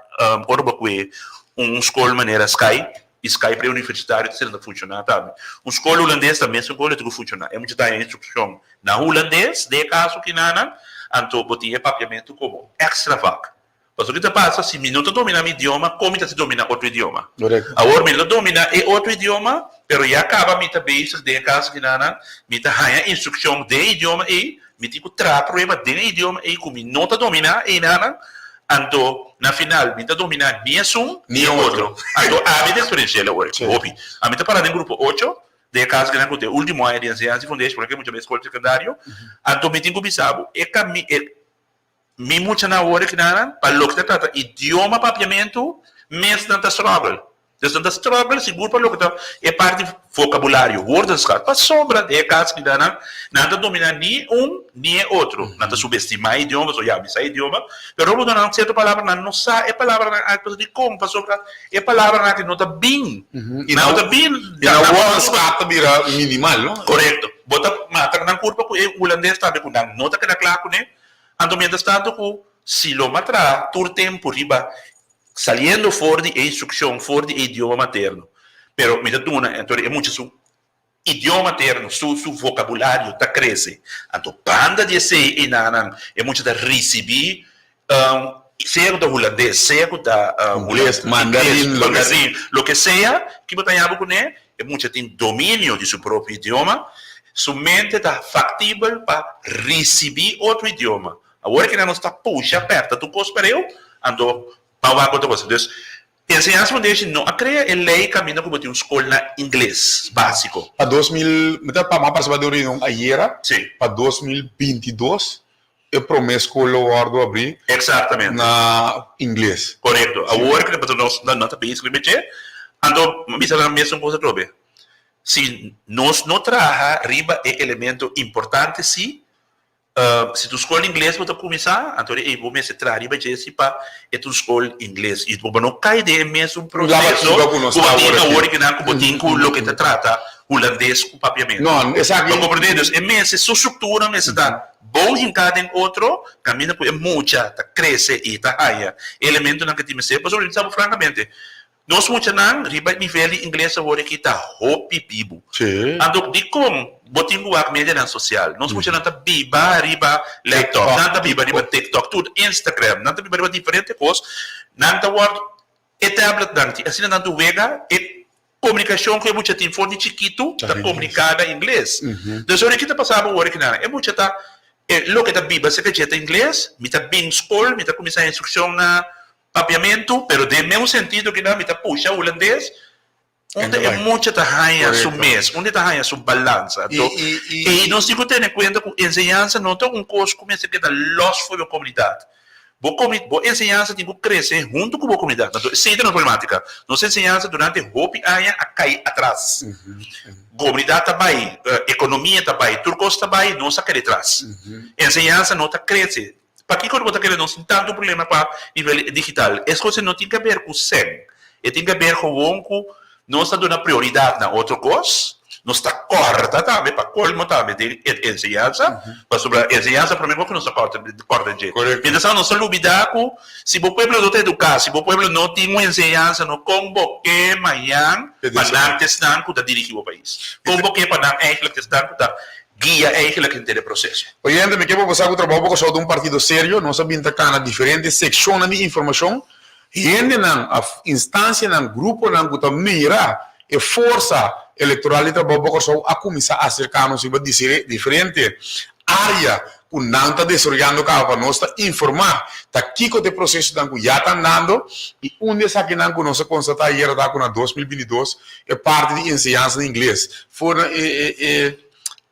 Speaker 3: ora bo kue un skol manera Sky i Sky preuniversitario ta sendo ta funshoná tambe. Un skol hulandes ta mesun kos lo tin ku funshoná. E mucha ta haña instrukshon na hulandes den e kaso kinanan, anto bo tin e papiamentu komo èkstra vak. Pasobra ki ta pasa si mi no ta domina mi idioma, kon mi ta hasi domina otro idioma? Awor mi lo domina e otro idioma, pero ya kaba mi ta bezig den e kas kinanan, mi ta haña instrukshon den e idioma ei, mi tin ku traha prueba den e idioma ei ku mi no ta domina einanan, anto na final mi ta domina ni esun ni e otro. Anto ami ta eksperenshia el awor, hopi. Ami ta para den grupo ocho, den e kas kinan ku ta e ultimo aña di enseñansa i fundeshi, porque mucha bes skol sekundario, anto mi tin ku bisa bo, e kami, e. Mi muchanan awor e kinanan pa loke ta trata idioma papiamentu mes nan ta struggle. Dus nan ta struggle sigur pa loke ta e parti vocabulario, woordenschat. Pasobra den e kas kinanan nan ta domina ni un ni e otro. Nan ta subestima e idioma pasobra ya mi sa e idioma, pero ora bo duna nan sierto palabra nan no sa e palabranan aki pasobra dikon? Pasobra e palabranan aki no ta bin. Nan no ta bin.
Speaker 9: I nan woordenschat ta bira minimal, no?
Speaker 3: Korekto. Bo ta mata nan kurpa ku e hulandes tambe ku nan no ta keda kla kuné. Anto mientras tanto ku si lo ma traha tur tempu riba saliendo for di e instrukshon for di e idioma materno, pero mi ta duna anto e mucha su idioma materno, su su vokabulario ta krese. Anto banda di esei einanan e mucha ta risibí sea ku ta hulandes, sea ku ta
Speaker 9: Ingles, mandarin,
Speaker 3: mandarin, loke sea ki bo ta haña bo kuné, E mucha tin dominio di su propio idioma, su mente ta factibel pa ricibi otro idioma. Awor kinan nos ta pusha perta tur cos pareu, anto pa wak otro cosa. Dus, Enseñansa Foundation no a crea e ley caminda cu bo tin un scol na ingles basico.
Speaker 9: Pa 2000, mi ta pa mi a participa den un reunion ayera,
Speaker 3: Sí.
Speaker 9: pa 2022 e prome scol lo wordo abri
Speaker 3: Exactamente.
Speaker 9: na ingles.
Speaker 3: Corecto. Awor cu pasobra nos no ta bezig riba dje, anto mi bisa nan mesun cos atrobe. Si nos no traha riba e elemento importante si, si ta un scol ingles bo ta cuminsa, anto di ey bo mester traha riba dje si pa e ta un scol ingles. Y bo no cay den e mesun proceso
Speaker 9: cu
Speaker 3: bo tin awor cu nan cu bo tin cu loke ta trata hulandes cu papiamento.
Speaker 9: No, esaki.
Speaker 3: Bo comprende? Dus e mester, su structura mester ta Bon hinká den otro kaminda ku e mucha ta krese i ta haña e elementonan ku e tin mester. Pasobra mi ta bisa bo frankamente, nos muchanan riba e nivel di ingles awor aki ta hopi bibu. Anto dikon bo tin ku wak medianan sosial? Nos muchanan ta biba riba laptop, nan ta biba riba TikTok, tur Instagram, nan ta biba riba diferente kos. Nan ta wòrdu e tabletnan tin asina nan ta wega e Komunikashon ku e mucha tin for di chikitu ta komuniká na ingles. Dus ora ki ta pasa bo ora ki nan e mucha ta e loke ta biba serka dje ta ingles, mi ta bin skol mi ta kuminsá instrukshon na papiamentu pero den meun sentido ki nan mi ta pusha hulandes unda e mucha ta haña su mes, unda e ta haña su balansa. Anto ei nos tin ku tene kuenta ku enseñansa no ta un kos ku mester keda lòs for bo komunidat. Bo komi, bo enseñansa tin ku krese huntu ku bo komunidat. Anto esei ta nos problematika. Nos enseñansa durante hopi aña a kai atras. Komunidat ta bai, ekonomia ta bai, tur kos ta bai, nos a keda atras. Enseñansa no ta krese. Pakiko bo ta kere nos tin tantu problema pa nivel digital? Es kos no tin kaber ku sèn. E tin kaber gewoon ku nos ta duna prioridat na otro kos, nos ta kòrta tambe, pa kolmo tambe den e enseñansa, pasobra enseñansa promé kos ku nos ta kòrta kòrta dje. Mientras tanto nos ta lubidá ku si bo pueblo no ta eduká, si bo pueblo no tin un enseñansa no kon bo ke mañan pa nan ta esnan ku ta dirigí bo pais? Kon bo ke pa nan eigentlik ta esnan ku ta guia eigentlik henter e proseso?
Speaker 9: Oyente, mi ke pa bo sa ku Trabou pa Kòrsou ta un partido serio. Nos a bin ta kana diferente sekshonnan di informashon. Hendenan òf instansianan, gruponan ku ta mira e forsa elektoral di Trabou pa Kòrsou a kuminsá aserká nos riba diferente área ku nan ta desaroyando kaba pa nos ta informá ta kiko ta e prosesonan ku ya ta andando i un di esakinan ku nos a konstatá ayera ta ku na 2022 e parti di enseñansa di ingles for na e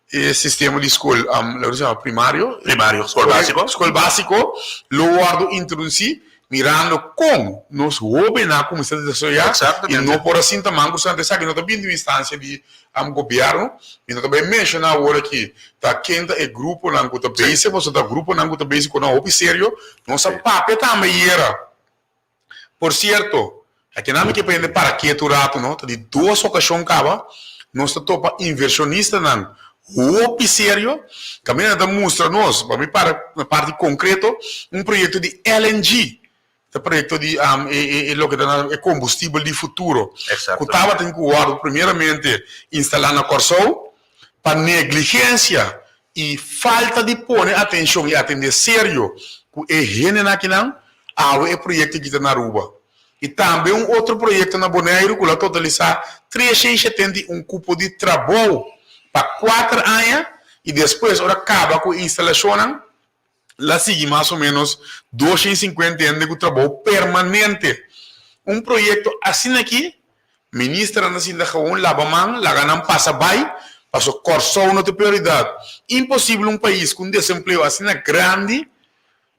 Speaker 9: e sistema di skol lo ke se yama primario
Speaker 3: Primario, skol básiko.
Speaker 9: Skol básiko lo wòrdu introdusí mirando kon nos hóbennan a kuminsá desaroyá i no por a sinta man ku esaki. Esaki no ta bini di un instansia di gobièrnu. Mi no ta bai menshoná awor aki ta ken ta e gruponan ku ta bezig, pasobra ta gruponan ku ta bezig ku nan hopi serio. Nos a papia tambe ayera. Por sierto, akinan mi ke pa hende para ketu un ratu no, ta di dos okashon kaba nos ta topa invershonistanan hopi serio, kaminda nan ta mustra nos, pa mi para na parti konkreto, un proyekto di LNG, ta proyekto di e loke ta na e kombustibel di futuro, ku tabatin ku wòrdu primeramente instalá na Kòrsou, pa negligensia i falta di pone atenshon i atendé serio ku e hendenan akinan, awe e proyekto aki ta na Aruba. I tambe un otro proyekto na Boneiru ku lo a totalisá 371 kupo di trabou pa kuater aña i despues ora kaba ku e instalashonnan la sigui mas o ménos 250 hende ku trabou permanente. Un proyekto asina aki Ministernan ta sinta gewoon laba man, laga nan pasa bai, paso Kòrsou no ta prioridat. Imposibel un pais ku un desempleo asina grandi,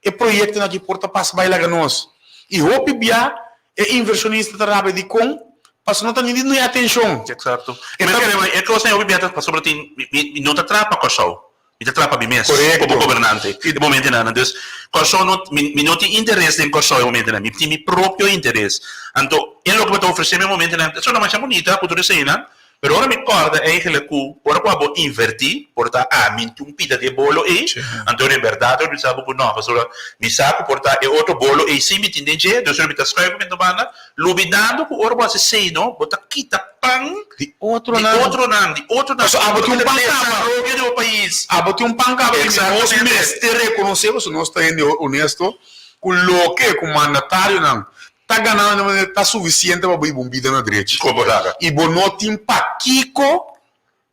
Speaker 9: e proyektonan aki por ta pasa bai laga nos. I hopi bia e invershonista ta rabia dikon, paso no ta ni di duna e atenshon.
Speaker 3: Eksakto. E ta. E kosnan hopi bia ta pasobra tin, mi no ta traha pa Kòrsou. Mi ta traha pa mi mes komo gobernante e momentonan. Dus Kòrsou no, mi no tin interes den Kòrsou e momentonan. Mi tin mi propio interes. Anto e loke bo ta ofresé mi e momentonan ta sona masha bunita ku tur eseinan, pero ora mi kòrda eigentlik ku ora ku abo invertí, por ta ami tin un pida di e bolo ei, anto en bèrdat ora mi sa bo ku no, pasobra mi sa ku por ta e otro bolo ei sí mi tin den dje, dus ora mi ta skùif ku mi ta banda, lubidando ku ora bo hasi esei no, bo ta kita pan
Speaker 9: Di otronan.
Speaker 3: Di otronan, di otronan.
Speaker 9: Pasobra abo tin un pan kaba.
Speaker 3: Desaroyo di bo pais.
Speaker 9: Abo tin un pan kaba i nos mester rekonosé, pasobra nos ta hende honesto, ku loke ku mandatarionan ta ganando na manera ta sufisiente pa bo hiba un bida na drechi. I bo no tin pakiko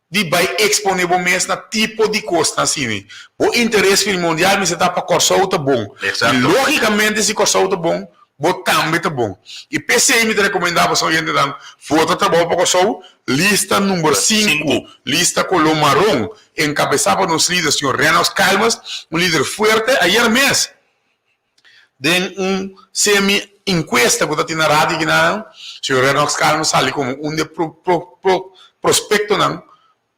Speaker 9: di bai eksponé bo mes na tipo di kosnan asina. Bo interes primordial mester ta pa Kòrsou ta bon. I lógikamente si Kòrsou ta bon, bo tambe ta bon. I p'esei mi ta rekomendá boso oyentenan vota Trabou pa Kòrsou, lista number sinku, lista koló maron, enkabesá pa nos lider señor Rennox Calmes, un lider fuerte. Ayer mes den un semi enkuesta ku ta tin na radio akinan, señor Rennox Calmes sali komo un di e prospektonan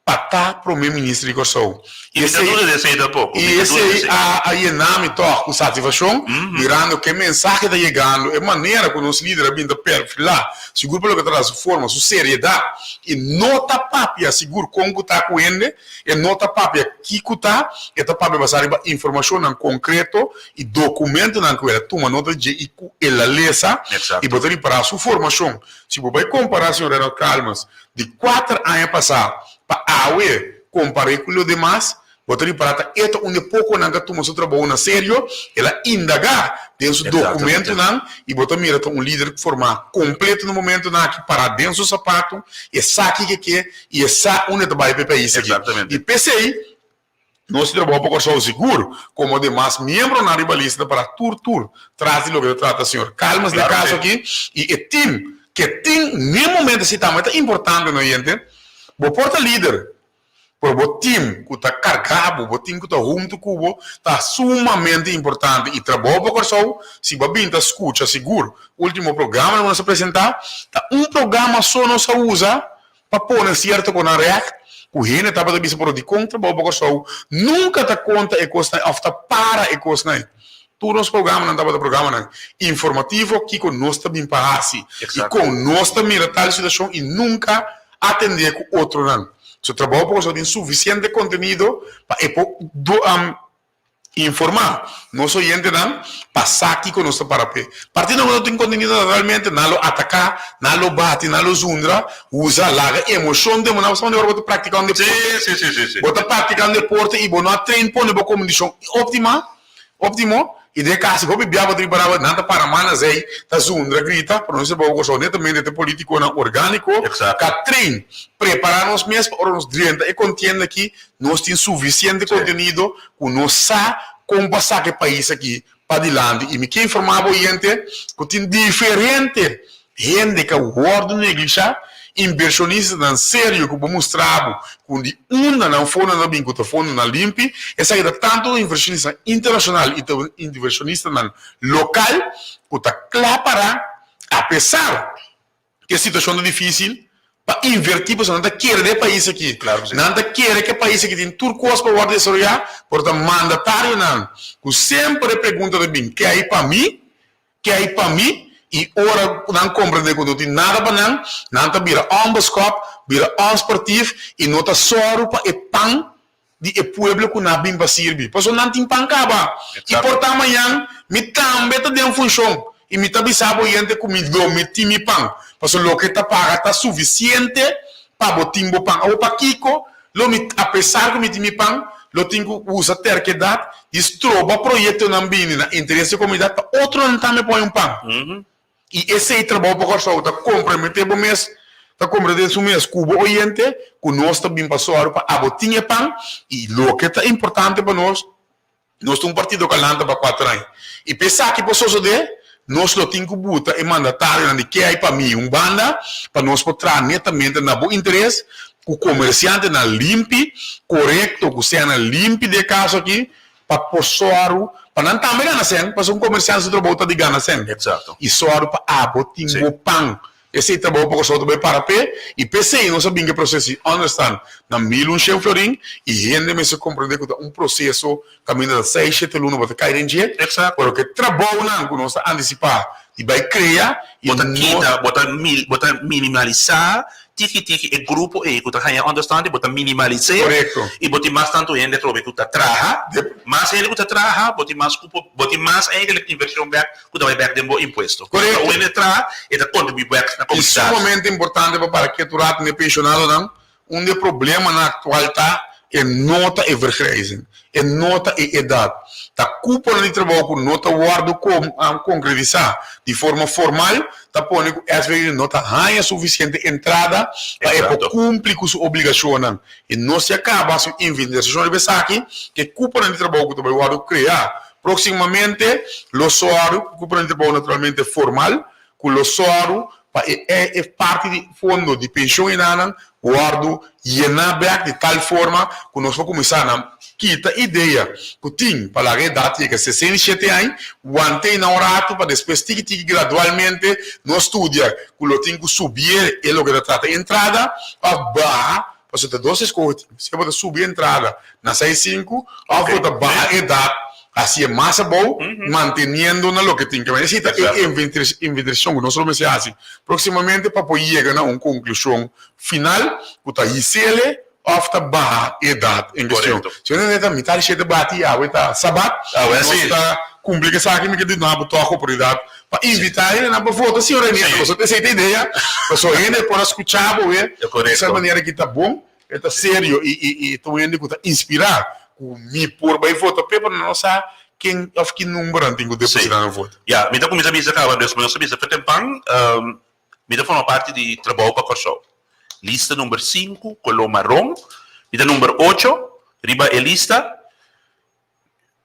Speaker 9: pa ta Prome Minister di Kòrsou.
Speaker 3: I mi ta duda di esei tampoko.
Speaker 9: I esei a yena mi tòg ku satisfashon, mirando ke mensahe ta yegando, e manera ku nos lider a bin ta perfilá, sigur pa loke ta trata su forma, su seriedat, i no ta papia sigur kon ku ta ku hende, e no ta papia ki ku ta, e ta papia basá riba informashonnan konkreto i dokumentonan ku el a tuma nota di dje i ku el a lesa, i bo ta ripará su formashon. Si bo bai kompará señor Reynold Calmes Di kuater aña pasá pa awe, kompar'é ku lo demas, bo ta ripará ta e ta un di e pokonan ku a tuma su trabou na serio. El a indagá den su dokumentonan i bo ta mira ta un lider formá kompleto na momentonan aki, pará den su sapatu, e sa kiko e ke i e sa unda e ta bai pa e pais aki. I p'esei Nos di Trabou pa Kòrsou sigur, komo demas miembronan riba lista ta para tur tur tras di loke ta trata señor Calmes den kaso aki i e tim ke tin n'e momento si tambe ta importante no yente. Bo por ta lider pero bo tim ku ta karga bo, bo tim ku ta huntu ku bo ta sumamente importante i Trabou pa Kòrsou si bo a bin ta skucha sigur ultimo programa ku nos a presenta ta un programa so nos a usa Pa pone sierto ku nan règt ku hende tabata bisa pero dikon trabou pa Kòrsou nunka ta konta e kosnan òf ta para e kosnan. Tur nos programanan tabata programanan informativo kiko nos ta bin pa hasi i kon nos ta mira tal situashon i nunka atendé ku otronan. So trabou pa Kòrsou tin sufisiente kontenido pa e por Informá nos oyentenan pa sa kiko nos ta para p'e. Partidonan ku no tin kontenido naturalmente nan lo ataká, nan lo bati, nan lo zundra, usa, laga emoshon den bo. Nan bo sa manera ora bo ta praktiká un deporte. Bo ta praktiká un deporte i bo no a train pone bo kondishon optima, optimo. I den kasi hopi bia bo ta ripará bo nan ta para man na zei, ta zundra, grita, pero nos trabou Kòrsou netamente ta politikonan orgániko ka train, prepará nos mes pa ora nos drenta e kontienda aki nos tin sufisiente kontenido ku nos sa kon pa saka e pais aki padilanti. I mi ke informá bo oyente ku tin diferente Hende ka wòrdu neglishá, inbershonistanan serio ku bo mustra bo ku di unda nan fondonan ta bin ku ta fondonan limpi. Esaki ta tantu invershonistanan internashonal i ta invershonistanan lokal ku ta kla pará apesar ku e situashon ta difísil pa invertí pasobra nan ta kere den e pais aki. Nan ta kere ku e pais aki tin tur kos pa wòrdu desaroyá, pero ta mandatarionan ku semper e pregunta ta bin, ke hay pa mi? Ke hay pa mi? I ora ku nan komprendé ku no tin nada pa nan, nan ta bira onbeskòp, bira onsportief i no ta sòru pa e pan di e pueblo ku nan a bin pa sirbi. Pasobra nan tin pan kaba. I por ta mañan mi tambe ta den funshon i mi ta bisa bo yente ku mi lo mi tin mi pan, pasobra loke ta paga ta sufisiente pa bo tin bo pan. Awor pakiko Lo mi, apesar ku mi tin mi pan, lo tin ku usa terkedat di stroba proyektonan bini na interes di komunidat pa otronan tambe pone un pan. I esei trabou pa Kòrsou ta komprometé bo mes, ta komprometé su mes ku bo oyente ku nos ta bin pa sòru pa abo tin e pan i loke ta importante pa nos, Nos ta un partido ku a lanta pa kuater aña. I pa esaki por sosodé, nos lo tin ku buta e mandatarionan di ke hay pa mi un banda pa nos por traha netamente na bo interes ku komersiantenan limpi, korekto, ku seanan limpi den e kaso aki, pa por sòru pa nan tambe gana sèn, pasobra un komersiante su trabou ta di gana sèn. I sòru pa abo tin bo pan. Esei trabou pa Kòrsou ta bai para p'e i p'esei nos a bin ku e proseso di onderstand na 1100 florin i hende mester komprendé ku ta un proseso kaminda ta seis shete luna bo ta kai den dje pero ku e trabounan ku nos ta antisipá di bai krea i
Speaker 3: Bo ta kita, bo ta bo ta minimalisá tiki tiki e grupo ei ku ta haña onderstand bo ta minimalis'é i bo tin mas tantu hende atrobe ku ta traha, mas hende ku ta traha bo tin mas kupo bo tin mas eigenlijk invershon bèk ku ta bai bèk den bo impuesto.
Speaker 9: Korekto.
Speaker 3: Ora un hende traha, e ta kontribuí bèk na
Speaker 9: I
Speaker 3: komunidat.
Speaker 9: sumamente importante pa para ketu rato n'e penshonadonan, un di e problemanan aktual ta e no ta e vergrijzing, e no ta e edat. Ta kuponan di trabou ku no ta wòrdu konkretisá di forma formal ta pone ku SVB no ta haña sufisiente entrada pa e por kumpli ku su obligashonnan. I nos ya kaba hasi un inventarisacion riba esaki, ku e kuponan di trabou ku ta bai wòrdu kreá Próximamente lo sòru, ku por trabou naturalmente formal, ku lo sòru pa e e parti di fondo di penshon enanan wòrdu yená bèk di tal forma ku nos por kuminsá na kita idea ku tin pa laga edat yega 67 aña, want'é na un ratu pa despues tiki tiki gradualmente nos studia ku lo tin ku subié e loke ta trata entrada òf baha. Pasobra ta dos eskoho tin. Si bo ta subi entrada na seis sinku òf bo ta baha edat hasié mas abou manteniendo na loke tin. Kiba esei ta e inventarishon ku nos lo mester hasi próksimamente pa por yega na un konklushon final ku ta hisele òf ta baha edat en kestion. Si bo ta mita di shete bati i awe ta sabat, nos ta kumpli ku esaki mi ke duna bo tòg oportunidat Pa invitá hendenan pa vota si ora Ernesto pasobra esei ta idea pasobra hende por a skuchá bo e esei manera ki ta bon e ta serio i i i ta un hende ku ta inspirá ku mi por bai vota p'e pero nan no sa ken òf ki number nan tin ku depositá nan voto.
Speaker 3: Ya, mi ta kuminsá bisa kaba dus mi nos a bisa Petenpan mi ta forma parti di Trabou pa Kòrsou lista number sinku koló maron mi ta number ocho riba e lista.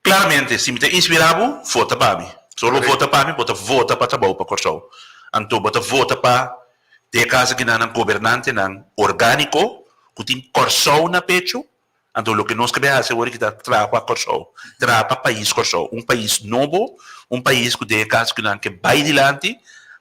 Speaker 3: Klaramente, si mi ta inspirá bo, vota pa mi. Solo bo vota pa mi, bo ta vota pa trabou pa Kòrsou. Anto bo ta vota pa den e kas aki nan gobernantenan orgániko ku tin Kòrsou na pechu. Anto loke nos ke bai hasi awor aki ta traha pa Kòrsou, traha pa pais Kòrsou, un pais nobo, un pais ku den e kas ku nan ke bai dilanti,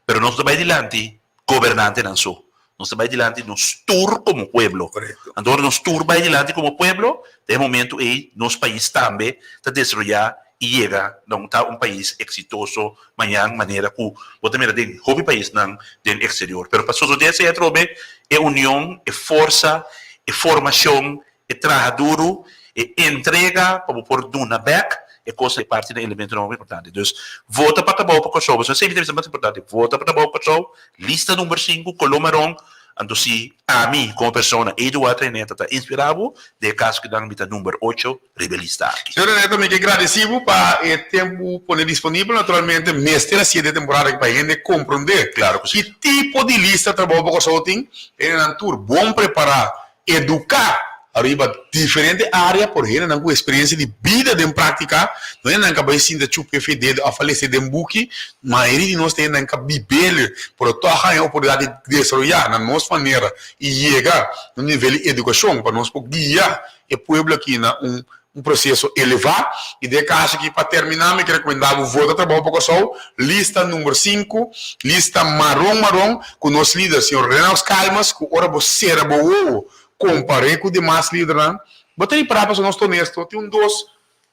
Speaker 3: pero nos no ta bai dilanti gobernantenan so. Nos ta bai dilanti nos tur komo pueblo. Anto ora nos tur bai dilanti komo pueblo, den e momento ei nos pais tambe ta desaroyá i yega na un ta un pais eksitoso mañan manera ku bo ta mira den hopi paisnan den eksterior. Pero pa sosodé esei atrobe e union, e forsa, e formashon, E traha duru, e entrega pa bo por duna bek, e kos ei parti den elementonan hopi importante. Dus, vota pa trabou pa Kòrsou. Pasobra esei mi ta bisa mas importante. Vota pa trabou pa Kòrsou, lista number sinku, koló maron.
Speaker 13: Anto si ami komo persona Eduard Reineta ta inspirá bo, den e kaso kinan mi ta number ocho riba e lista aki.
Speaker 9: Señor Reineta mi ke gradisí bo pa e tempu pone disponibel. Naturalmente mester a siete temporada aki pa hende komprondé ki tipo di lista trabou pa Kòrsou tin. Hendenan tur bon prepará, eduká ariba diferente área por hendenan ku eksperensia di bida den práktika. No hendenan ka bai sinta chupa efe dedo òf a lesa den buki. Mayoria di nos ta hendenan ka bibel pero tòg haña oportunidat di desaroyá na nos manera i yega na un nivel di edukashon pa nos por guia e pueblo aki na un un proseso elevá. I den e kaso aki pa terminá mi ke rekomendá bo vota Trabou pa Kòrsou, lista number sinku, lista maron maron, ku nos lider señor Rennox Calmes ku ora bo sera bo wowo kompar'é ku demas lidernan bo ta ripará pasobra nos ta honesto tin un dos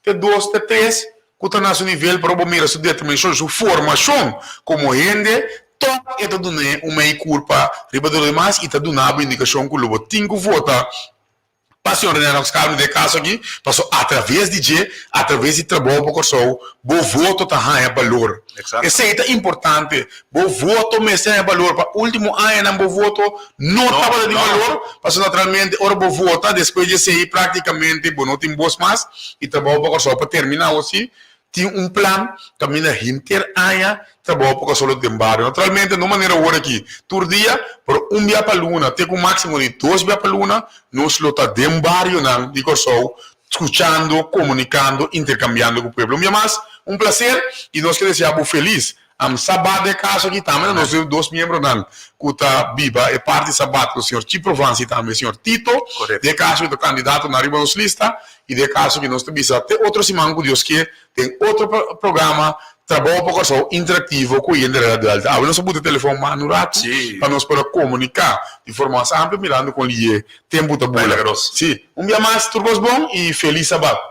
Speaker 9: te dos te tres ku ta na su nivel pero bo mira su determinashon su formashon komo hende tòg e ta dun'é un mei kurpa riba di lo demas i ta duna bo indikashon ku lo bo tin ku vota Pa señor René Knox Carmen den e kaso aki, paso atraves di dje, atraves di Trabou pa Kòrsou, bo voto ta haña balor. Esei ta importante. Bo voto mester haña balor. Pa último añanan bo voto no tabata di balor, paso naturalmente ora bo vota despues di esei práktikamente bo no tin bos mas i Trabou pa Kòrsou pa terminá awosi Tin un plan kaminda henter aña trabou poko solo den bario. Naturalmente no manera awor aki tur dia, pero un bia pa luna te ku máksimo di dos bia pa luna nos lo ta den barionan di Kòrsou skuchando, komunikando, interkambiando ku pueblo. Un bia mas, un plaser i nos ke desea bo felis Am Sabat den e kaso aki tambe ta nos dos miembronan ku ta biba e parti Sabat ku señor Chip Provansi tambe señor Tito. Den e kaso aki ta kandidatonan riba nos lista i den e kaso aki nos ta bisa te otro siman ku Dios ke den otro programa Trabou pa Kòrsou Interaktivo ku Yende Reda Delta. Awe nos a buta e telefon mano un ratu pa nos por a komuniká di forma mas amplio mirando kon lié tempu ta bula. Sí, un bia mas tur kos bon i felis Sabat.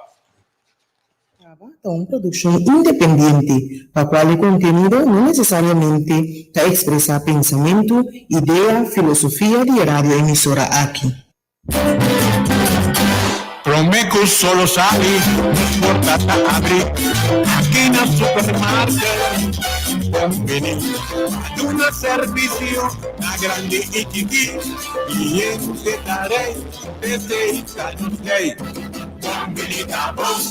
Speaker 14: Cava ta un produccion independiente, pa cual e contenido no necesariamente ta expresa pensamento, idea, filosofia di e radioemisora aki.
Speaker 15: Prome cu solo sali, nos porta ta abri aki na Supermarket. Bon bini pa duna servicio na grandi y chiki. Cliente ta rey, p'esey ta nos ley. Bon bini ta bon,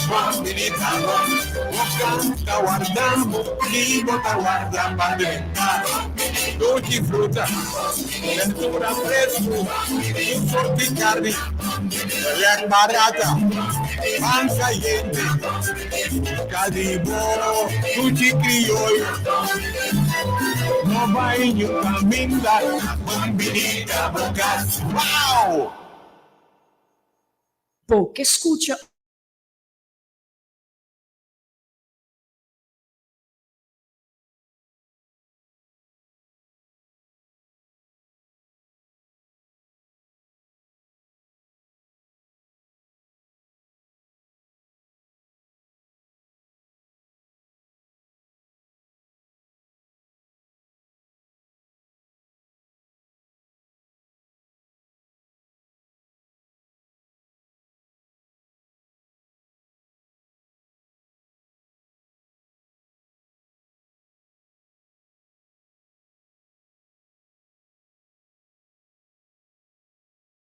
Speaker 15: bon bini ta bon. Bo canta warda bo y bo ta warda pa drenta. Dushi fruta, berdura fresco, tur sorti carni, rek barata, pan cayente, busca di bo dushi crioyo. No bay niun caminda, bon bini ta bo cas. Wow!
Speaker 16: Bo ke skucha.